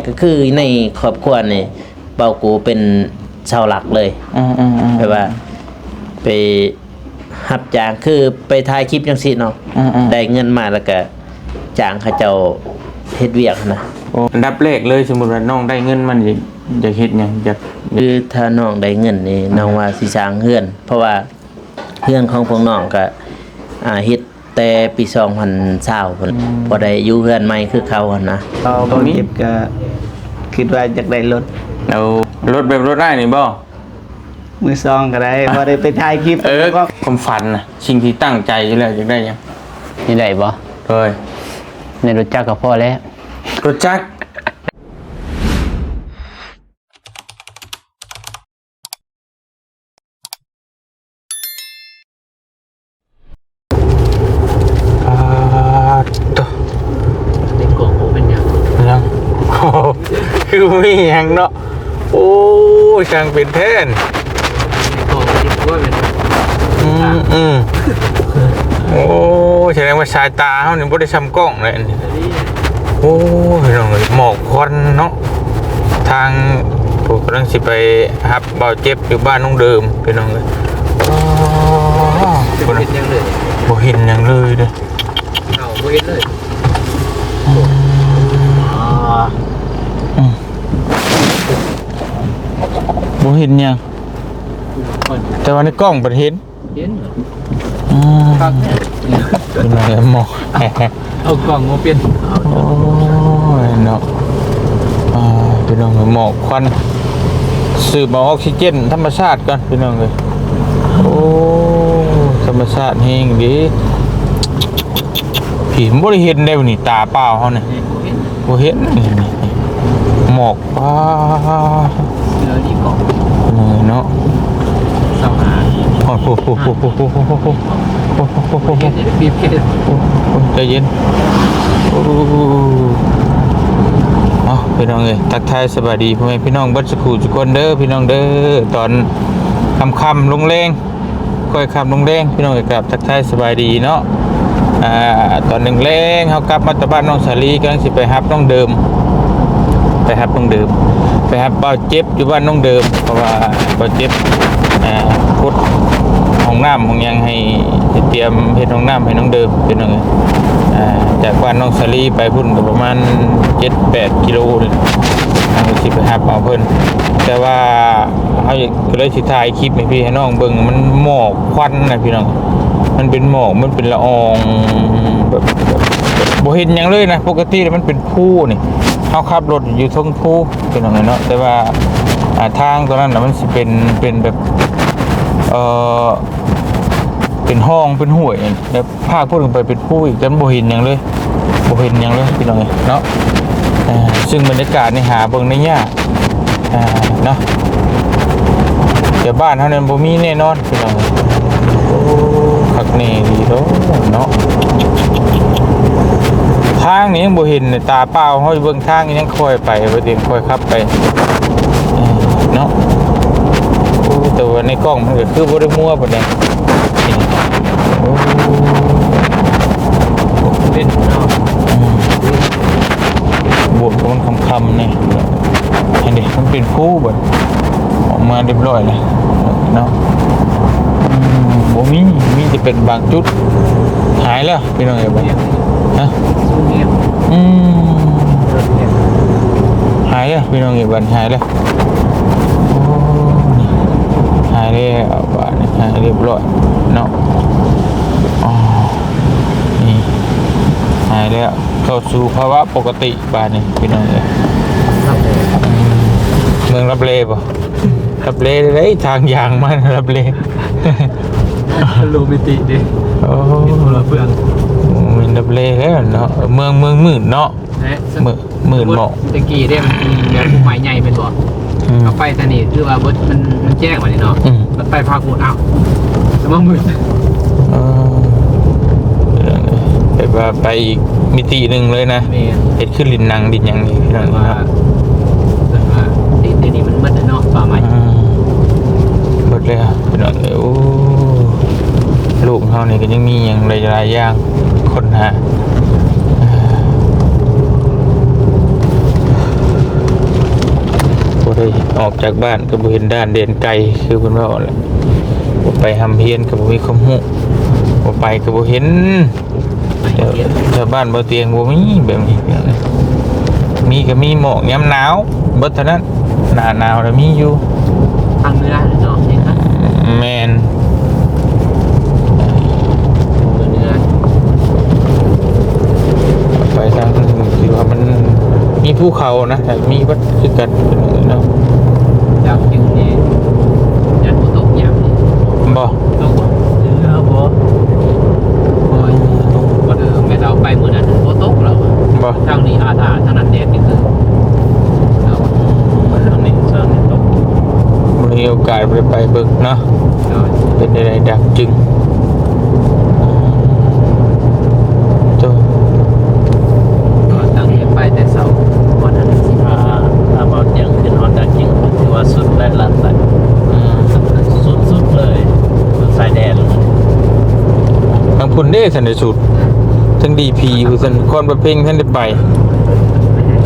ກໍຄືໃນຄອບຄົວນີ້ ເບົາກູເປັນເສົາຫຼັກເລີຍ. ອືມໆໆ ແບບວ່າໄປຮັບຈ້າງ ຄືໄປຖ່າຍຄລິບຈັ່ງຊີ້ເນາະ. ອືມໆ ໄດ້ເງິນມາແລ້ວກໍຈ້າງເຂົາເຈົ້າເຮັດວຽກຫັ້ນນະ. ໂອ້ ອັນດັບແລກເລີຍ ສົມມຸດວ່ານ້ອງໄດ້ເງິນມານີ້ ຢາກເຮັດຫຍັງ? ຢາກ ຄືຖ້ານ້ອງໄດ້ເງິນນີ້ ອືມ ນ້ອງວ່າຊິສ້າງເຮືອນ ເພາະວ່າເຮືອນຂອງພວກນ້ອງກໍ ອ່າ ເຮັດ ແຕ່ປີສອງພັນຊາວພຸ້ນ ອືມ ພໍໄດ້ຢູ່ເຮືອນໃໝ່ຄືເກົ່າຫັ້ນນະ. ເອົາ ບໍ່ມີ ເຈັບກໍຄິດວ່າຢາກໄດ້ລົດ. ເອົາ ລົດແບບລົດອ້າຍນີ້ບໍ່? ມືສອງກໍໄດ້ ພໍໄດ້ໄປຖ່າຍຄລິບ. ເອີ ຄວາມຝັນນະ ສິ່ງທີ່ຕັ້ງໃຈຢູ່ແລ້ວຢາກໄດ້ຫຍັງ? ຢາກໄດ້ບໍ່? ໂດຍ ໄດ້ລົດຈັກກໍພໍແລ້ວ. ລົດຈັກ. ປາດໂທ້ ໃນກ້ອງບໍ່ເປັນຫຍັງ ຫຍັງ ຄືບໍ່ມີຫຍັງເນາະ. ໂອ້ຍ ຊ່າງເປັນແທ້. ໃນກ້ອງຄິດວ່າເປັນ ອືມ ອືມ ໂອ້ຍ ສະແດງວ່າສາຍຕາເຮົານີ້ບໍ່ໄດ້ຊ່ຳກ້ອງເລີຍອັນນີ້. ໂອ້ຍ ພີ່ນ້ອງເອີຍ ໝອກຄວັນເນາະ. ທາງ ໂອ້ ກຳລັງຊິໄປຮັບບ່າວເຈັບຢູ່ບ້ານນ້ອງເດີມ ພີ່ນ້ອງເອີຍ. ອໍ ບໍ່ເຫັນຫຍັງເລີຍ ບໍ່ເຫັນຫຍັງເລີຍເດ້. ເອົາ ບໍ່ເຫັນເລີຍ. ອືມ ອືມ ບໍ່ເຫັນຫຍັງ ແຕ່ວ່າໃນກ້ອງບັດເຫັນ. ເຫັນ ອືມ ຄັກແທ້ ເປັນໄງໝໍ? ເອົາກ້ອງມາປ່ຽນ. ໂອ້ຍເນາະ ອ່າ ພີ່ນ້ອງ ໝອກຄວັນ ສືບເອົາອອກຊີເຈນທຳມະຊາດກ່ອນ ພີ່ນ້ອງເອີຍ. ໂອ້ ທຳມະຊາດແຮງເດ້ ພີ່ ບໍ່ໄດ້ເຫັນເດ້ນີ້ ຕາເປົ່າເຮົານີ້. ບໍ່ເຫັນ ນີ້ ນີ້ ນີ້ ໝອກ ປາດ ເສືອນີ້ເກາະ ເອີ ເນາະ ຊາວຫ້າ ໂອ້ໂຫ ໂອ້ໂຫ ໂອ້ໂຫ ໂອ້ໂຫ ບໍ່ເຫັນ ໃຈເຢັນ. ໂອ້ ເອົາ ພີ່ນ້ອງເອີຍ ທັກທາຍສະບາຍດີພໍ່ແມ່ພີ່ນ້ອງເບິດສູ່ຜູ້ສູ່ຄົນເດີ ພີ່ນ້ອງເດີ. ຕອນຄ່ຳໆ ລົງແລງ ຄ່ອຍຄ່ຳລົງແລງ ພີ່ນ້ອງເອີຍ ກາບທັກທາຍສະບາຍດີເນາະ. ອ່າ ຕອນແລງໆ ເຮົາກັບມາແຕ່ບ້ານນ້ອງສາລີ ກຳລັງຊິໄປຮັບນ້ອງເດີມ ໄປຮັບນ້ອງເດີມ ໄປຮັບບ່າວເຈັບຢູ່ບ້ານນ້ອງເດີມ ເພາະວ່າບ່າວເຈັບ ອ່າ ຂຸດຫ້ອງນ້ຳຫ້ອງຫຍັງໃຫ້ ຊິຕຽມເຮັດຫ້ອງນ້ຳໃຫ້ນ້ອງເດີມ ພີ່ນ້ອງເອີຍ. ອ່າ ຈາກບ້ານນ້ອງສາລີໄປພຸ້ນກໍປະມານເຈັດແປດກິໂລນີ້ ເຮົາກໍຊິໄປຮັບເອົາເພິ່ນ ແຕ່ວ່າ ເຮົາກໍເລີຍຊິຖ່າຍຄລິບໃຫ້ພີ່ໃຫ້ນ້ອງເບິ່ງ ມັນໝອກຄວັນນະພີ່ນ້ອງ ມັນເປັນໝອກ ມັນເປັນລະອອງ ແບບ ແບບ ແບບບໍ່ເຫັນຫຍັງເລີຍນະ. ປົກກະຕິແລ້ວມັນເປັນພູນີ້ ເຮົາຂັບລົດຢູ່ເທິງພູພີ່ນ້ອງເອີຍເນາະ ແຕ່ວ່າ ອ່າ ທາງຕົວນັ້ນນະ ມັນຊິເປັນ ເປັນແບບ ເອີ ເປັນຮ່ອງ ເປັນຫ້ວຍ ແບບ ພາກພຸ້ນຂຶ້ນໄປເປັນພູອີກ ແຕ່ມັນບໍ່ເຫັນຫຍັງເລີຍ ບໍ່ເຫັນຫຍັງເລີຍພີ່ນ້ອງເອີຍເນາະ. ເອີ ຊຶ່ງບັນຍາກາດນີ້ຫາເບິ່ງໄດ້ຍາກ ເອີ ເນາະ ແຕ່ບ້ານເຮົານີ້ບໍ່ມີແນ່ນອນພີ່ນ້ອງເອີຍ. ໂອ້ ຄັກແນ່ດີເນາະ ທາງນີ້ຍັງບໍ່ເຫັນ ຕາເປົ່າເຮົາເບິ່ງທາງນີ້ຍັງຄ່ອຍໄປ ບໍ່ໄດ້ຄ່ອຍຂັບໄປ ເອີ ເນາະ. ໂອ້ ແຕ່ວ່າໃນກ້ອງມັນກໍຄືບໍ່ໄດ້ມົວປານໃດ. ໂອ້ ເປັນເນາະ ອືມ ບວກກັບມັນຄ່ຳໆ ນີ້ ອັນນີ້ມັນເປັນພູບັດ ອອກມາຮຽບຮ້ອຍແລ້ວເນາະ. ອືມ ບໍ່ມີ ມີແຕ່ເປັນບາງຈຸດ ຫາຍແລ້ວພີ່ນ້ອງເອີຍ ບັດ ຮະ ອືມ ຫາຍແລ້ວພີ່ນ້ອງເອີຍ ບັດຫາຍແລ້ວ. ໂອ້ ຫາຍແລ້ວ ບາດນີ້ຫາຍຮຽບຮ້ອຍເນາະ. ອໍ ນີ້ຫາຍແລ້ວ ເຂົ້າສູ່ພາວະປົກກະຕິບາດນີ້ພີ່ນ້ອງເອີຍ. ເມືອງລັບແລບໍ່? ລັບແລໃດ ທາງຍ່າງມາລັບແລ ໂລມິຕິເດ້. ໂອ້ ເປັນຄົນລະເມືອງ ແມ່ນລັບແລແລ້ວເນາະ. ເມືອງ ເມືອງມືດເນາະ ແມ່ນ ມືດ ມືດເນາະ ແຕ່ກີ້ເດ້ ມັນມີແບບພູໃໝ່ໃຫຍ່ແມ່ນບໍ່? ອືມ ເຮົາໄປທາງນີ້ຄືວ່າເບິດ ມັນ ມັນແຈ້ງບັດນີ້ເນາະ. ອືມ ມັນໄປພາກພຸ້ນ ອ້າວ ແຕ່ວ່າມືດ ເອີ ແບບວ່າໄປອີກມິຕິໜຶ່ງເລີຍນະ. ແມ່ນ ເຮັດຄືຫຼິ້ນໜັງຫຼິ້ນຫຍັງນີ້ພີ່ນ້ອງເນາະ ວ່າ ເພິ່ນວ່າ ດຽວນີ້ມັນໝົດແລ້ວເນາະ ປ່າໄມ້. ອືມ ໝົດແລ້ວພີ່ນ້ອງເອີຍ. ໂອ້ ໂລກເຮົານີ້ກໍຍັງມີຫຍັງຫຼາຍໆຢ່າງຄົ້ນຫາ. ອອກຈາກບ້ານກໍບໍ່ເຫັນດ່ານແດນໄກ ຄືເພິ່ນເວົ້າແຫຼະ. ບໍ່ໄປຮ່ຳຮຽນກໍບໍ່ມີຄວາມຮູ້, ບໍ່ໄປກໍບໍ່ເຫັນ. ແຖວ ແຖວບ້ານບໍ່ຕຽງບໍ່ມີແບບນີ້. ມີກໍມີໝອກຍາມໜາວເບິດເທົ່ານັ້ນ, ໜ້າໜາວລະມີຢູ່. ທາງເໜືອເນາະ ແມ່ນ. ໄປທາງທີ່ວ່າມັນມີພູເຂົານະ ມີເບິດຄືກັນເນາະ. ດາວຈຶ່ງນີ້ ຍັງບໍ່ຕົກຫຍັງບໍ່? ຕົກບໍ່? ເຫຼືອບໍ່? ໂອ້ຍ ບໍ່ເດີ ແມ່ນເອົາໄປມື້ນັ້ນບໍ່ຕົກແລ້ວບໍ່? ທາງນີ້ອາດ ທາງນັ້ນແດດນີ້ຄື ເນາະ ທາງນີ້ ທາງນີ້ຕົກ. ບໍ່ມີໂອກາດໄດ້ໄປເບິ່ງເນາະ. ໂດຍ ເປັນໃດໆ ດາວຈຶ່ງ ໂຕ ກໍຕັ້ງໃຈໄປແຕ່ເຊົ້າ ຮອດອັນນັ້ນຊິ ຖ້າ ຖ້າເວົ້າຈັ່ງຂຶ້ນຮອດດາວຈຶ່ງ ຖືວ່າສຸດແລ້ວລະ ອືມ ສຸດໆເລີຍ ສຸດຊາຍແດນ. ທາງພຸ້ນເດ້ ທັນໄດ້ສຸດ ເທິງດີພີພຸ້ນ ນະຄອນພະເພັງທັນໄດ້ໄປ.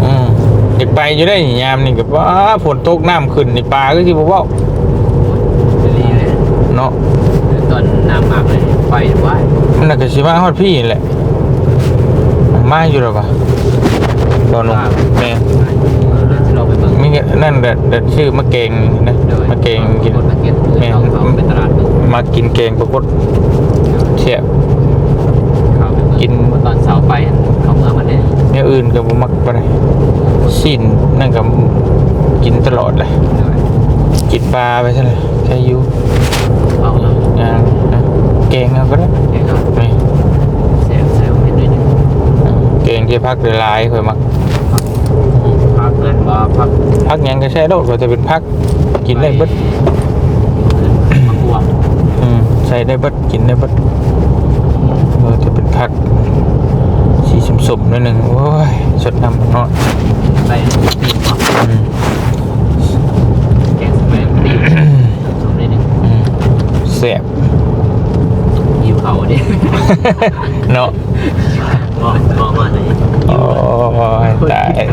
ອືມ ຢາກໄປຢູ່ເດ້ ຍາມນີ້ກໍ ວ້າ ຝົນຕົກນ້ຳຂຶ້ນນີ້ ປາຄືຊິບໍ່ເວົ້າ ອີ່ຫຼີເດ້ ເນາະ. ຕອນນ້ຳມາກເລີຍ ໄປໄວ. ມັນກໍຊິມາຮອດພີ້ແຫຼະ. ມາຢູ່ແລ້ວວະ ບໍ່ໜຸ່ມ. ແມ່ນ ຊິລອງໄປເບິ່ງ. ມີອັນນັ້ນແຫຼະ ດຽວຊື້ມາແກງນະ. ໂດຍ ມາແກງກິນ. ມາແກງ ແມ່ນ ເຂົ້າໄປຕະຫຼາດເບິ່ງ. ມັກກິນແກງປາກົດ ໂດຍ ແຊບ. ເຂົ້າໄປເບິ່ງ ກິນຕອນເຊົ້າໄປ ເຂົ້າເມືອງມັນເດ້. ແນວອື່ນກໍບໍ່ມັກປານໃດ. ຊີ້ນນັ້ນກໍກິນຕະຫຼອດແຫຼະ. ໂດຍ ກິນປາໄປຊັ້ນແຫຼະ ໃຄຢູ່. ເອົາເນາະ ແກງເອົາກໍໄດ້. ແກງເອົາ ແມ່ນ ແຊບໆ ເຮັດໜ້ອຍໜຶ່ງ. ແກງທີ່ຜັກຫຼາຍໆ ຂ້ອຍມັກ. ຜັກນັ້ນບໍ່ ຜັກ ຜັກຫຍັງກໍໃຊ້ໂລດ ວ່າແຕ່ເປັນຜັກ ກິນໄດ້ເບິດ. ໝາກບວບ ອືມ ໃຊ້ໄດ້ເບິດ ກິນໄດ້ເບິດ. ເອີ ແຕ່ເປັນຜັກ ສີສົ້ມໆ ໜ້ອຍໜຶ່ງ. ໂອ້ຍ ສົດນ້ຳບັກນອດ ໃສ່ຕີນເນາະ. ອືມ ແກງໃສ່ຕີນ ອືມ ສົມໆ ໜ້ອຍໜຶ່ງ. ອືມ ແຊບ ຫິວເຂົ້າເດ້ ເນາະ. ບໍ່ ບໍ່ ບໍ່ ໂອ້ຍ ຕາຍ. ເອີ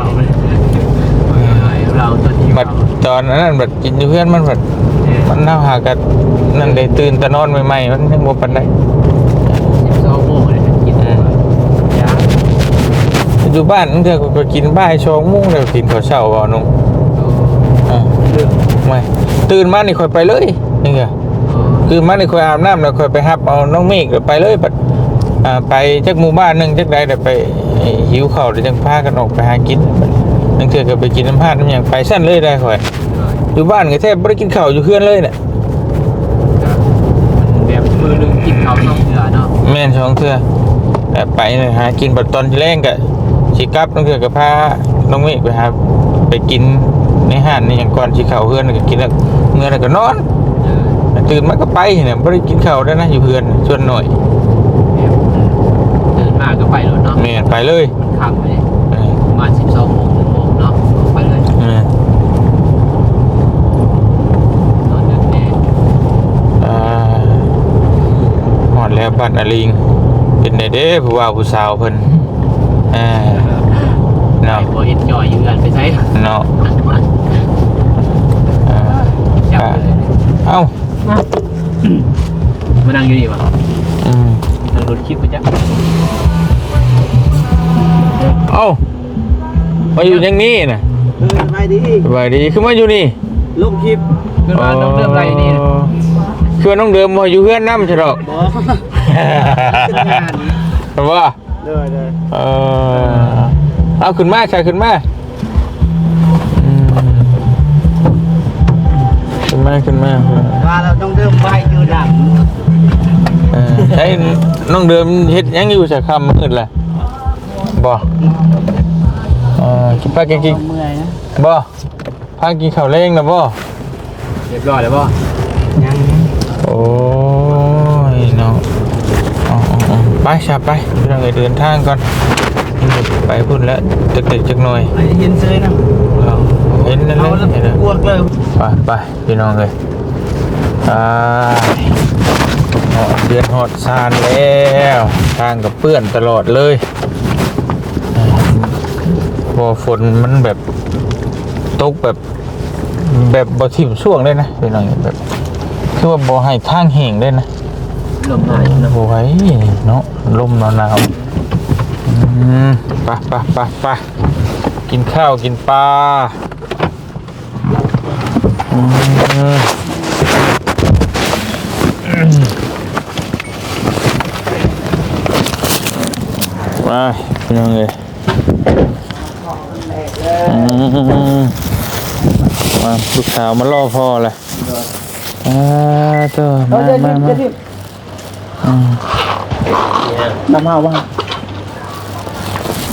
ລາວຕົວທີ່ ບັດຕອນນັ້ນ ບັດກິນຢູ່ເຮືອນມັນ ບັດ ເອີ ມັນ ເຮົາຫາກັນນັ້ນເດ້ ຕື່ນແຕ່ນອນໃໝ່ໆ ມັນຍັງບໍ່ປານໃດ. ສິບສອງໂມງເລີຍກິນ. ອືມ ຢູ່ບ້ານບາງເທື່ອກໍກິນບ່າຍສອງໂມງແລ້ວ ກິນເຂົ້າເຊົ້າເວົ້າໜຸ່ມ. ເອີ ເອີ ແມ່ນ ຕື່ນມານີ້ຂ້ອຍໄປເລີຍ ນີ້ກະ ຕື່ນມານີ້ຂ້ອຍອາບນ້ຳແລ້ວ ຂ້ອຍໄປຮັບເອົານ້ອງເມກແລ້ວໄປເລີຍ. ບັດ ອ່າ ໄປຈັກໝູ່ບ້ານໜຶ່ງຈັກໃດ ແລ້ວໄປຫິວເຂົ້າ ແລ້ວຈັ່ງພາກັນອອກໄປຫາກິນ. ບາງເທື່ອກໍໄປກິນນຳຮ້ານນຳຫຍັງ ໄປຊັ້ນເລີຍໄດ໋ຂ້ອຍ. ຢູ່ບ້ານກໍແທບບໍ່ໄດ້ກິນເຂົ້າຢູ່ເຮືອນເລີຍແຫຼະ. ແບບມື້ໜຶ່ງກິນເຂົ້າສອງເທື່ອເນາະ. ແມ່ນ ສອງເທື່ອ. ແບບໄປຫາກິນ ບັດຕອນແລງກໍ ຊິກັບ ບາງເທື່ອກໍພານ້ອງເມກໄປຫາ ໄປກິນໃນຮ້ານໃນຫຍັງ ກ່ອນຊິເຂົ້າເຮືອນກໍກິນແລ້ວ ເມືອແລ້ວກໍນອນ. ເອີ ຕື່ນມາກໍໄປນະ ບໍ່ໄດ້ກິນເຂົ້າໄດ້ນະ ຢູ່ເຮືອນສ່ວນໜ້ອຍ. ແມ່ນ ຕື່ນມາກໍໄປໂລດເນາະ. ແມ່ນ ໄປເລີຍ ມັນຄ່ຳເດ້. ເອີ ປະມານສິບສອງໂມງ ໜຶ່ງໂມງເນາະ ອອກໄປເລີຍ. ເອີ ນອນດຶກແດ່. ອ່າ ຮອດແລ້ວບ້ານອາລິງ ເປັນໃດເດ້ ຜູ້ບ່າວຜູ້ສາວເພິ່ນ? ອ່າ ເນາະ ບໍ່ເຫັນຈ່ອຍຢູ່ເຮືອນໄປໃສເນາະ. ອ່າ ເອົ້າ ມາ ມານັ່ງຢູ່ນີ້ຫວາ? ອືມ ນັ່ງລົດຄລິບໄປຈ້ະ. ເອົ້າ ມາຢູ່ຫຍັງນີ້ນະ? ເອີ ສະບາຍດີ ສະບາຍດີ. ຄືມາຢູ່ນີ້? ລົງຄລິບ ຄືວ່ານ້ອງເດີມໄລ່ນີ້ນະ. ອໍ ຄືວ່ານ້ອງເດີມບໍ່ຢູ່ເຮືອນນຳຊະດອກ. ບໍ່ ເປັນງານ ບໍ່? ໂດຍໆ ເອີ ເອົາ ຂຶ້ນມາຊະ ຂຶ້ນມາ. ອືມ ຂຶ້ນມາ ຂຶ້ນມາ ວ່າແລ້ວຕ້ອງເດີມໄວ້ຢູ່ຫຼັງ. ເອີ ໃຊ້ນ້ອງເດີມເຮັດຫຍັງຢູ່ຊະ ຄ່ຳມືດລະ? ບໍ່ ເອີ ກິນປາກິນ ກິນ ເມື່ອຍນະ ບໍ່? ພາກິນເຂົ້າແລງແລ້ວບໍ່? ຮຽບຮ້ອຍແລ້ວບໍ່? ຍັງ. ໂອ້ຍເນາະ ເອົາໆໆ ໄປຊະ ໄປ ພີ່ນ້ອງເອີຍ ເດີນທາງກ່ອນ ໄປພຸ້ນແລ້ວ ຈັກເລັກຈັກນ້ອຍ. ໄປເຫັນເຊີຍນະ ເຫັນນັ້ນແຫຼະ ເຫັນແລ້ວ ກວກເລີຍ. ໄປ ໄປ ພີ່ນ້ອງເອີຍ ອ່າ ຮອດເຮືອນຮອດຊານແລ້ວ ທາງກໍເປື້ອນຕະຫຼອດເລີຍ ເພາະວ່າຝົນມັນແບບ ຕົກແບບ ແບບບໍ່ຖິ້ມຊ່ວງເລີຍນະ ພີ່ນ້ອງ ແບບຄືວ່າບໍ່ໃຫ້ທາງແຫ້ງເລີຍນະ. ລົມຫຼາຍເນາະ ບໍ່ໄຫວເນາະ ລົມໜາວໆ. ອືມ ໄປໆໆໆ ກິນຂ້າວກິນປາ. ອືມ ໄປ ພີ່ນ້ອງເອີຍ. ອືມ ມາ ລູກສາວມາລໍພໍ່ແລ້ວ. ອ່າ ໂຕ ມາ ມາ ມາ. ອືມ ນຳເຮົາວ່າ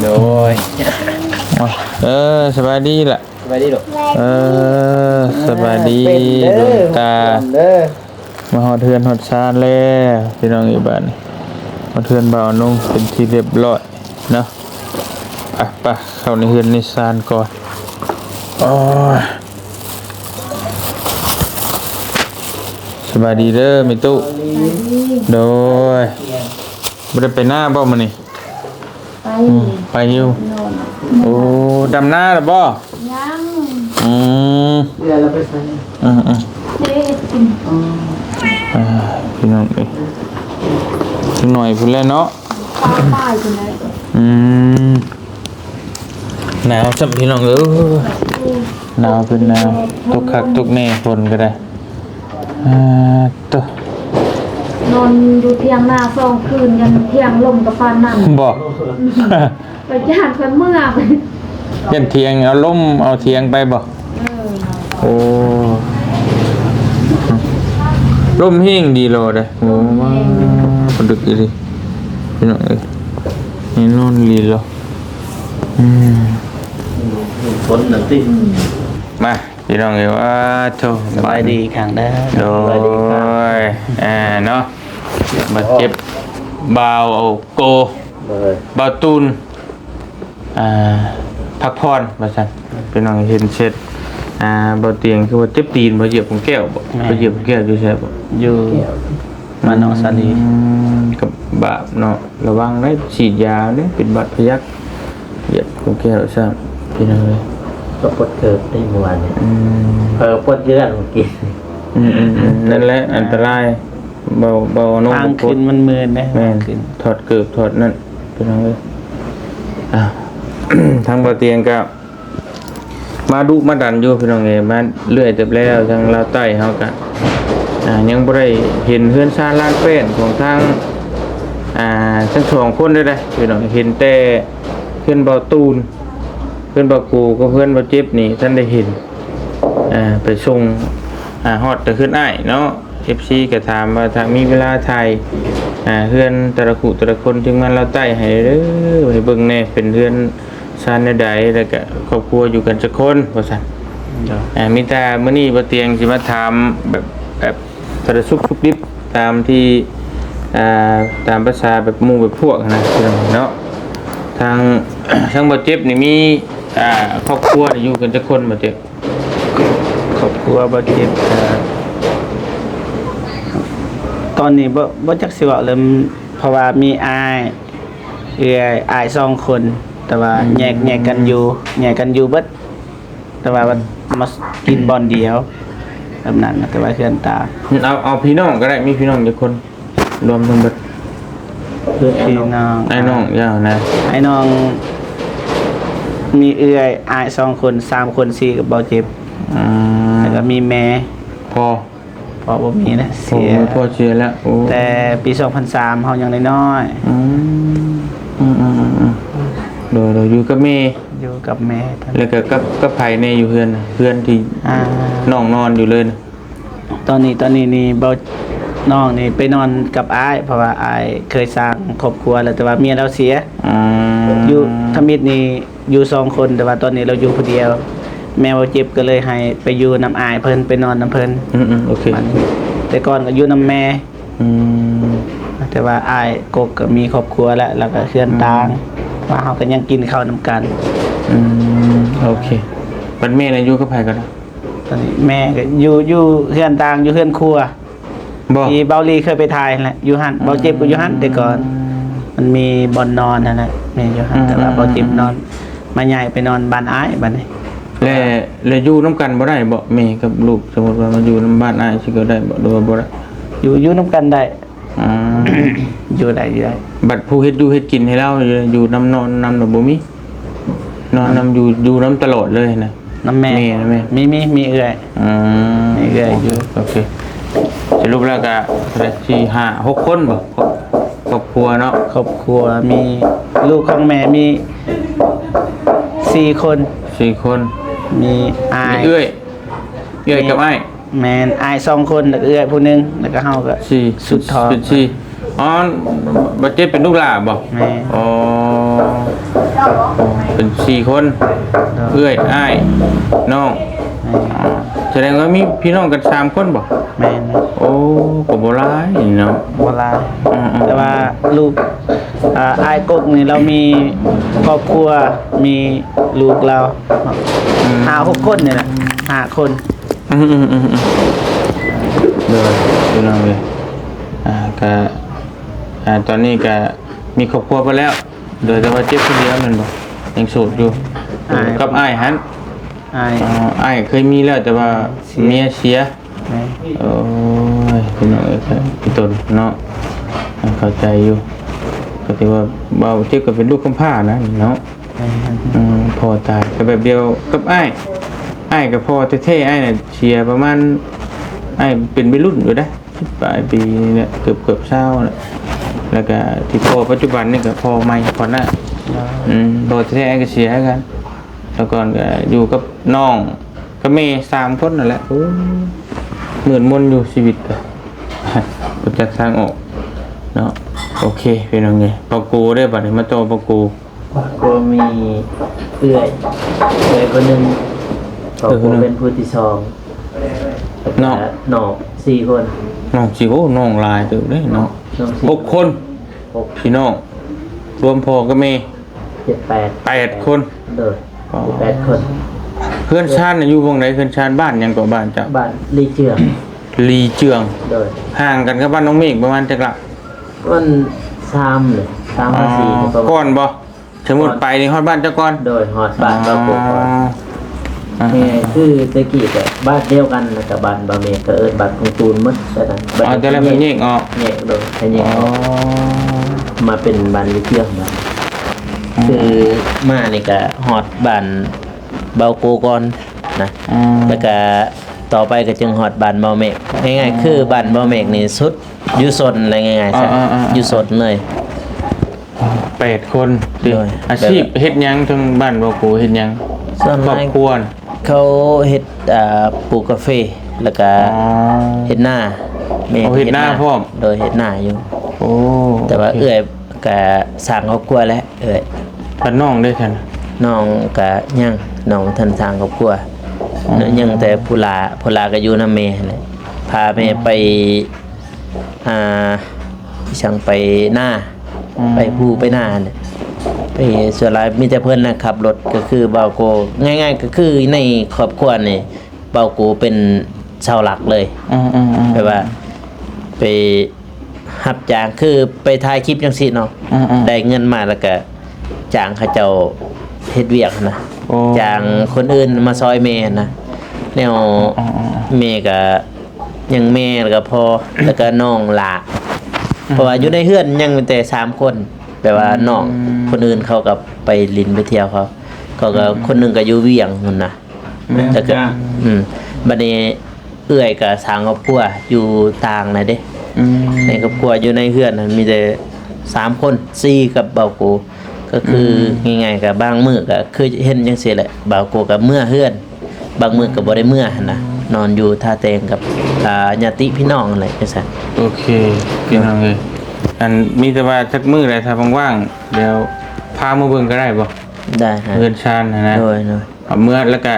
ໂດຍ ເອີ ສະບາຍດີລະ. ສະບາຍດີລູກ. ເອີ ສະບາຍດີ ເປັນເດີ ຫຼວງຕາ ເປັນເດີ. ມາຮອດເຮືອນຮອດຊານແລ້ວ ພີ່ນ້ອງເອີຍ. ບາດນີ້ຮອດເຮືອນບ່າວນຸ່ງເປັນທີ່ຮຽບຮ້ອຍເນາະ. ໄປ ໄປເຂົ້າໃນເຮືອນໃນຊານກ່ອນ. ໂອ້ຍ ສະບາຍດີເດີແມ່ຕູ້. ໂດຍ ບໍ່ໄດ້ໄປນາບໍ່ມື້ນີ້? ໄປ ອືມ ໄປຢູ່. ໂອ້ ດຳນາແລ້ວບໍ່? ຍັງ. ອືມ ເວລາລາວໄປໃສ? ອືມໆ ເຮັດກິນ. ອ່າ ພີ່ນ້ອງເອີຍ ຈັກໜ້ອຍພຸ້ນແຫຼະເນາະ. ປາຍພຸ້ນແຫຼະ. ອືມ ໜາວຊ້ຳ ພີ່ນ້ອງເອີຍ ໜາວເປັນໜາວ. ຕົກຄັກຕົກແນ່ ຝົນກໍໄດ້. ອ່າ ໂຕ ນອນຢູ່ຖຽງນາສອງຄືນ ຍັງຖຽງລົມກະປານນັ້ນ. ບໍ່ ຂ້ອຍຢ້ານຂ້ອຍເມືອ ຢ້ານຖຽງເອົາລົມເອົາຖຽງໄປບໍ່? ເອີ ໂອ້ ລົມແຮງດີໂລດເດ້. ໂອ້ ມາ ປະດຶກອີ່ຫຼີ ພີ່ນ້ອງເອີຍ ໃຫ້ນອນດີໂລດ. ອືມ ຝົນນັ້ນຕິ. ມາ ພີ່ນ້ອງເອີຍ ວ່າໂທ ສະບາຍດີອີກຄັ້ງເດີ. ໂດຍ ສະບາຍດີຄັບ. ອ່າ ເນາະ ບາດເຈັບ ບ່າວໂກ ໂດຍ ບ່າວຕູນ ອ່າ ພັກຜ່ອນວ່າຊັ້ນ. ພີ່ນ້ອງເຫັນເຊັດ ອ່າ ບ່າວຕຽງຄືວ່າເຈັບຕີນ ບໍ່ຢຽບຂອງແກ້ວບໍ່? ແມ່ນ ບໍ່ຢຽບຂອງແກ້ວຢູ່ໃສບໍ່? ຢູ່ ມານອງສາລີ. ອືມ ກໍບາບເນາະ ລະວັງໄດ້ ສີດຢາເດ້ ເປັນບາດພະຍັກ ຢຽບຂອງແກ້ວຊ້ຳ ພີ່ນ້ອງເອີຍ. ກໍປົດເກີບໄດ້ມື້ວານນີ້. ອືມ ເອີ ປົດເກືອບເມື່ອກີ້. ອືມໆໆ ນັ້ນແຫຼະອັນຕະລາຍ. ເບົາ ເບົານ້ອງ ທາງຂຶ້ນມັນມື່ນເດ້. ແມ່ນ ທາງຂຶ້ນ ຖອດເກີບຖອດນັ້ນ ພີ່ນ້ອງເອີຍ. ອ່າ ທາງບ່າວຕຽງກໍ ມາດຸມາດັນຢູ່ ພີ່ນ້ອງເອີຍ ມາເລື້ອຍເຕີບແລ້ວ. ທາງລາວໃຕ້ເຮົາກະ ອ່າ ຍັງບໍ່ໄດ້ເຫັນເຮືອນຊານລານແປ້ນຂອງທາງ ອ່າ ທັງສອງຄົນເດ້ ພີ່ນ້ອງ. ເຫັນແຕ່ເຮືອນບ່າວຕູນ ເຮືອນບ່າວໂກກັບເຮືອນບ່າວເຈັບນີ້ ທັນໄດ້ເຫັນ. ອ່າ ໄປສົ່ງ ອ່າ ຮອດແຕ່ເຮືອນອ້າຍເນາະ. ເອັຟຊີກໍຖາມວ່າ ຖ້າມີເວລາຖ່າຍ ອ່າ ເຮືອນແຕ່ລະຄູ່ແຕ່ລະຄົນ ທີມງານລາວໃຕ້ໃຫ້ເດີ ໃຫ້ເບິ່ງແດ່ ເປັນເຮືອນຊານແນວໃດ ແລ້ວກະຄອບຄົວຢູ່ກັນຈັກຄົນ ວ່າຊັ້ນ. ໂດຍ ອ່າ ມີແຕ່ມື້ນີ້ບ່າວຕຽງຊິມາຖາມແບບ ແບບສາລະສຸກສຸກດິບ ຕາມທີ່ ອ່າ ຕາມພາສາແບບໝູ່ແບບພວກຫັ້ນນະ ພີ່ນ້ອງເນາະ. ທາງ ທາງບ່າວເຈັບນີ້ມີ ອ່າ ຄອບຄົວນີ້ຢູ່ກັນຈັກຄົນ ບ່າວເຈັບ? ຄອບຄົວບ່າວເຈັບ ກໍຕອນນີ້ບໍ່ ບໍ່ຈັກຊິເວົ້າເລີຍ ເພາະວ່າມີອ້າຍ ເອື້ອຍ ອ້າຍສອງຄົນ ແຕ່ວ່າ ອືມ ແຍກ ແຍກກັນຢູ່ ແຍກກັນຢູ່ເບິດ ແຕ່ວ່າ ອືມ ມາກິນບ່ອນດຽວແບບນັ້ນນະ ແຕ່ວ່າເຮືອນຕ່າງ. ເອົາ ເອົາພີ່ນ້ອງກໍໄດ້ ມີພີ່ນ້ອງຈັກຄົນ? ລວມທັງເບິດ ພີ່ນ້ອງ ອ້າຍນ້ອງເຈົ້ານະ? ອ້າຍນ້ອງ ມີເອື້ອຍ ອ້າຍສອງຄົນ ສາມຄົນ ສີ່ກັບບ່າວເຈັບ. ອືມ ແລ້ວກໍມີແມ່. ພໍ່? ພໍ່ບໍ່ມີນະ ເສຍ ພໍ່ເສຍແລ້ວ. ໂອ້ ແຕ່ປີສອງພັນສາມ ເຮົາຍັງນ້ອຍໆ. ອືມ ອືມໆໆ ໂດຍໆ ຢູ່ກັບແມ່ ຢູ່ກັບແມ່. ແລ້ວກໍກັບ ກັບໃຜແດ່ຢູ່ເຮືອນ ເຮືອນທີ່ ອ່າ ນ້ອງນອນຢູ່ເລີຍນະ? ຕອນນີ້ ຕອນນີ້ນີ້ ເບົາ ນ້ອງນີ້ໄປນອນກັບອ້າຍ ເພາະວ່າອ້າຍເຄີຍສ້າງຄອບຄົວແລ້ວ ແຕ່ວ່າເມຍລາວເສຍ. ອືມ ຢູ່ທຳອິດນີ້ຢູ່ສອງຄົນ ແຕ່ວ່າຕອນນີ້ລາວຢູ່ຜູ້ດຽວ. ແມ່ເບົາເຈັບກໍເລີຍໃຫ້ໄປຢູ່ນຳອ້າຍເພິ່ນ ໄປນອນນຳເພິ່ນ. ອືມໆ ໂອເຄ ແຕ່ກ່ອນກໍຢູ່ນຳແມ່. ອືມ ແຕ່ວ່າອ້າຍກົກກໍມີຄອບຄົວແລ້ວ ແລ້ວກໍເຮືອນຕ່າງ. ອືມ ວ່າເຮົາກໍຍັງກິນເຂົ້ານຳກັນ. ອືມ ໂອເຄ ບັດແມ່ນະຢູ່ກັບໃຜກໍໄດ້? ຕອນນີ້ແມ່ກໍຢູ່ ຢູ່ເຮືອນຕ່າງ ຢູ່ເຮືອນຄົວ ບໍ່ ທີ່ເບົາຫຼີເຄີຍໄປຖ່າຍຫັ້ນແຫຼະ ຢູ່ຫັ້ນ. ອືມ ເບົາເຈັບກໍຢູ່ຫັ້ນແຕ່ກ່ອນ ມັນມີບ່ອນນອນຫັ້ນແຫຼະ ແມ່ຢູ່ຫັ້ນ. ອືມ ແຕ່ວ່າ ອືມ ເບົາເຈັບນອນ ມາຍ້າຍໄປນອນບ້ານອ້າຍບັດນີ້. ແລ້ວ ແລ້ວຢູ່ນຳກັນບໍ່ໄດ້ບໍ່ ແມ່ກັບລູກ? ສົມມຸດວ່າມາຢູ່ນຳບ້ານອ້າຍຊິກໍໄດ້ບໍ່ ຫຼືວ່າບໍ່ໄດ້? ຢູ່ ຢູ່ນຳກັນໄດ້. ອ່າ ຢູ່ໄດ້ ຢູ່ໄດ້. ບັດຜູ້ເຮັດຢູ່ເຮັດກິນໃຫ້ລາວ ຢູ່ນຳ ນອນນຳລະບໍ່ມີ? ນອນນຳ ນຳ ຢູ່ ຢູ່ນຳຕະຫຼອດເລີຍນະ? ນຳແມ່ ແມ່ນະແມ່. ມີ ມີ ມີເອື້ອຍ. ອືມ ມີເອື້ອຍຢູ່. ໂອເຄ ສະຫຼຸບແລ້ວກະສີ່ ຫ້າ ຫົກຄົນບໍ່ ຄອບ ຄອບຄົວເນາະ? ຄອບຄົວມີລູກຂອງແມ່ມີສີ່ຄົນ. ສີ່ຄົນ. ມີອ້າຍ ມີເອື້ອຍ ເອື້ອຍກັບອ້າຍ. ແມ່ນ ອ້າຍສອງຄົນ ແລ້ວກໍເອື້ອຍຜູ້ໜຶ່ງ ແລ້ວກໍເຮົາກໍ ສີ່ ສຸດທ້ອງ ເປັນສີ່. ອໍ ບາດເຈັບເປັນລູກຫຼ້າບໍ່? ແມ່ນ. ອໍ ເປັນສີ່ຄົນ. ໂດຍ. ເອື້ອຍ ອ້າຍ ນ້ອງ. ແມ່ນ. ອໍ ສະແດງວ່າມີພີ່ນ້ອງກັນສາມຄົນບໍ່? ແມ່ນ. ໂອ້ ກໍບໍ່ຫຼາຍເນາະ. ບໍ່ຫຼາຍ. ອືມໆ ແຕ່ວ່າລູກ ອ່າ ອ້າຍກົກນີ້ລາວມີຄອບຄົວ ມີລູກລາວ ອືມ ຫ້າຫົກຄົນນີ້ແຫຼະ ຫ້າຄົນ. ອືມໆໆໆ ໂດຍ ພີ່ນ້ອງເອີຍ ອ່າ ກະ ອ່າ ຕອນນີ້ກະມີຄອບຄົວໄປແລ້ວ ໂດຍ ແຕ່ວ່າເຈັບຄົນດຽວແມ່ນບໍ່? ຍັງໂສດຢູ່. ອ້າຍ ກັບອ້າຍຫັ້ນ ອ້າຍ ອໍ ອ້າຍເຄີຍມີແລ້ວ ແຕ່ວ່າ ເສຍ ເມຍເສຍ. ແມ່ນ. ໂອ້ຍ ພີ່ນ້ອງເອີຍ ເປັນຕົ້ນເນາະ ເຂົ້າໃຈຢູ່ ກໍຖືວ່າບ່າວເຈັບກໍເປັນລູກກຳພ້ານະເນາະ. ແມ່ນ. ອືມ ພໍ່ຕາຍກໍແບບດຽວກັບອ້າຍ ອ້າຍກໍພໍ່ແທ້ໆ ອ້າຍນະເສຍປະມານ ອ້າຍເປັນໄວລຸ້ນຢູ່ເດ້ ສິບປາຍປີນີ້ແຫຼະ ເກືອບ ເກືອບຊາວແລ້ວ ແລ້ວກໍທີ່ພໍ່ປັດຈຸບັນນີ້ກໍພໍ່ໃໝ່ ພໍ່ນ້າ. ອືມ ພໍ່ແທ້ໆ ອ້າຍກໍເສຍຄືກັນ ແຕ່ກ່ອນກໍຢູ່ກັບນ້ອງກັບແມ່ສາມຄົນນັ້ນແຫຼະ. ໂອ້ ມືດມົນຢູ່ຊີວິດ ບໍ່ຈັກທາງອອກເນາະ. ໂອເຄ ພີ່ນ້ອງເອີຍ ປາໂກເດີ້ ບາດນີ້ມາຕໍ່ປາໂກ. ກໍມີເອື້ອຍ ເອື້ອຍຄົນໜຶ່ງ ເອື້ອຍຄົນໜຶ່ງ ເປັນຜູ້ທີສອງ. ນ້ອງ ນ້ອງສີ່ຄົນ. ນ້ອງສີ່ ໂອ້ ນ້ອງຫຼາຍເຕີບເດ້ເນາະ. ນ້ອງສີ່ ຫົກຄົນ ຫົກ ພີ່ນ້ອງ ລວມພໍ່ກັບແມ່ ເຈັດ ແປດ ແປດຄົນ. ໂດຍ. ອໍ ເຈັດ ແປດຄົນ. ເຮືອນຊານຢູ່ໝ່ອງໃດ? ເຮືອນຊານບ້ານຫຍັງເກາະ ບ້ານເຈົ້າ? ບ້ານລີເຈືອງ. ລີເຈືອງ. ໂດຍ. ຫ່າງກັນກັບບ້ານນ້ອງເມກປະມານຈັກຫຼັກ? ມັນສາມເລີຍ ສາມ ອໍ ຫາ ສີ່ ປະມານ. ກ່ອນບໍ່? ສົມມຸດໄປນີ້ຮອດບ້ານເຈົ້າກ່ອນ? ໂດຍ ຮອດບ້ານເຈົ້າກ່ອນ. ອໍ ແມ່ ຄືແຕ່ກີ້ກໍບ້ານດຽວກັນ ແລ້ວກໍບ້ານບ່າວເມກກໍເອີ້ນບ້ານຂອງຕູນໝົດ ແຕ່ນັ້ນ. ອໍ ແຕ່ລະເພິ່ນແຍກອອກ. ແຍກ ໂດຍ ໃຫ້ແຍກອອກ. ອໍ ມາເປັນບ້ານຢູ່ເທື່ອມາ. ອືມ ຄືມານີ້ກໍຮອດບ້ານບ່າວໂກກ່ອນນະ. ອືມ ແລ້ວກໍຕໍ່ໄປກໍຈຶ່ງຮອດບ້ານບ່າວເມກ. ງ່າຍໆ ອືມ ຄືບ້ານບ່າວເມກນີ້ສຸດ ຢູ່ຊົນແຫຼະ ງ່າຍໆຊະ. ເອີໆໆໆ ຢູ່ຊົນເລີຍ. ແປດຄົນ. ໂດຍ. ອາຊີບເຮັດຫຍັງ? ທາງບ້ານບໍ່ປູເຮັດຫຍັງ? ສ່ວນຫຼາຍຄອບຄົວເຂົາເຮັດ ອ່າ ປູກກາເຟ ແລ້ວກະ ອໍ ເຮັດນາ. ແມ່ ໂອ້ ເຮັດນາ ເຮັດນາພ້ອມ. ໂດຍ ເຮັດນາຢູ່. ໂອ້ ແຕ່ວ່າ ໂອເຄ ເອື້ອຍກະສ້າງຄອບຄົວແລ້ວ ເອື້ອຍ. ບັດນ້ອງເດ້ຊັ້ນ? ນ້ອງກະຍັງ ນ້ອງບໍ່ທັນສ້າງຄອບຄົວ. ອໍ ຍັງແຕ່ຜູ້ຫຼ້າ ຜູ້ຫຼ້າກະຢູ່ນຳແມ່ຫັ້ນແຫຼະ ພາແມ່ ອໍ ໄປ ອ່າ ອີ່ຫຍັງ ໄປນາ ອືມ ໄປພູໄປນາຫັ້ນແຫຼະ. ໄປ ສ່ວນຫຼາຍມີແຕ່ເພິ່ນນະຂັບລົດ. ກໍຄືບ່າວໂກ ງ່າຍໆ ກໍຄືໃນຄອບຄົວນີ້ ບ່າວໂກເປັນເສົາຫຼັກເລີຍ. ອືມໆໆ ແບບວ່າໄປຮັບຈ້າງ ຄືໄປຖ່າຍຄລິບຈັ່ງຊີ້ເນາະ. ອືມໆ ໄດ້ເງິນມາແລ້ວກະຈ້າງເຂົາເຈົ້າເຮັດວຽກຫັ້ນນະ. ໂອ້ ຈ້າງຄົນອື່ນມາຊ່ອຍແມ່ຫັ້ນນະ. ແນວ ອືມໆໆ ແມ່ກະ ຍັງແມ່ ແລ້ວກໍພໍ່ ແລ້ວກໍນ້ອງຫຼ້າ. ອືມ ເພາະວ່າຢູ່ໃນເຮືອນຍັງມີແຕ່ສາມຄົນ ແບບວ່າ ອືມ ນ້ອງຄົນອື່ນເຂົາກໍໄປຫຼິ້ນໄປທ່ຽວເຂົາ ເຂົາກໍ ອືມ ຄົນໜຶ່ງກໍຢູ່ວຽງພຸ້ນນະ. ແມ່ນ ແລ້ວກໍ ຈ້າ ອືມ ບັດນີ້ເອື້ອຍກໍສ້າງຄອບຄົວຢູ່ຕ່າງນະເດ້. ອືມ ໃນຄອບຄົວຢູ່ໃນເຮືອນນັ້ນມີແຕ່ສາມຄົນ ສີ່ກັບບ່າວໂກ. ກໍຄື ອືມ ງ່າຍໆ ກໍບາງມື້ກໍຄືເຫັນຈັ່ງຊີ້ແຫຼະ ບ່າວໂກກໍເມືອເຮືອນ ບາງມື້ກໍບໍ່ໄດ້ເມືອຫັ້ນນະ ນອນຢູ່ທ່າແຕງກັບ ອ່າ ຍາດຕິພີ່ນ້ອງຫັ້ນແຫຼະ ຈັ່ງຊັ້ນ. ໂອເຄ ພີ່ນ້ອງເອີຍ ອັນ ມີແຕ່ວ່າຈັກມື້ໃດຖ້າວ່າງໆ ດຽວພາມາເບິ່ງກໍໄດ້ບໍ່? ໄດ້ຮະ ເຮືອນຊານຫັ້ນນະ. ໂດຍໆ ເອົາເມືອ ແລ້ວກະ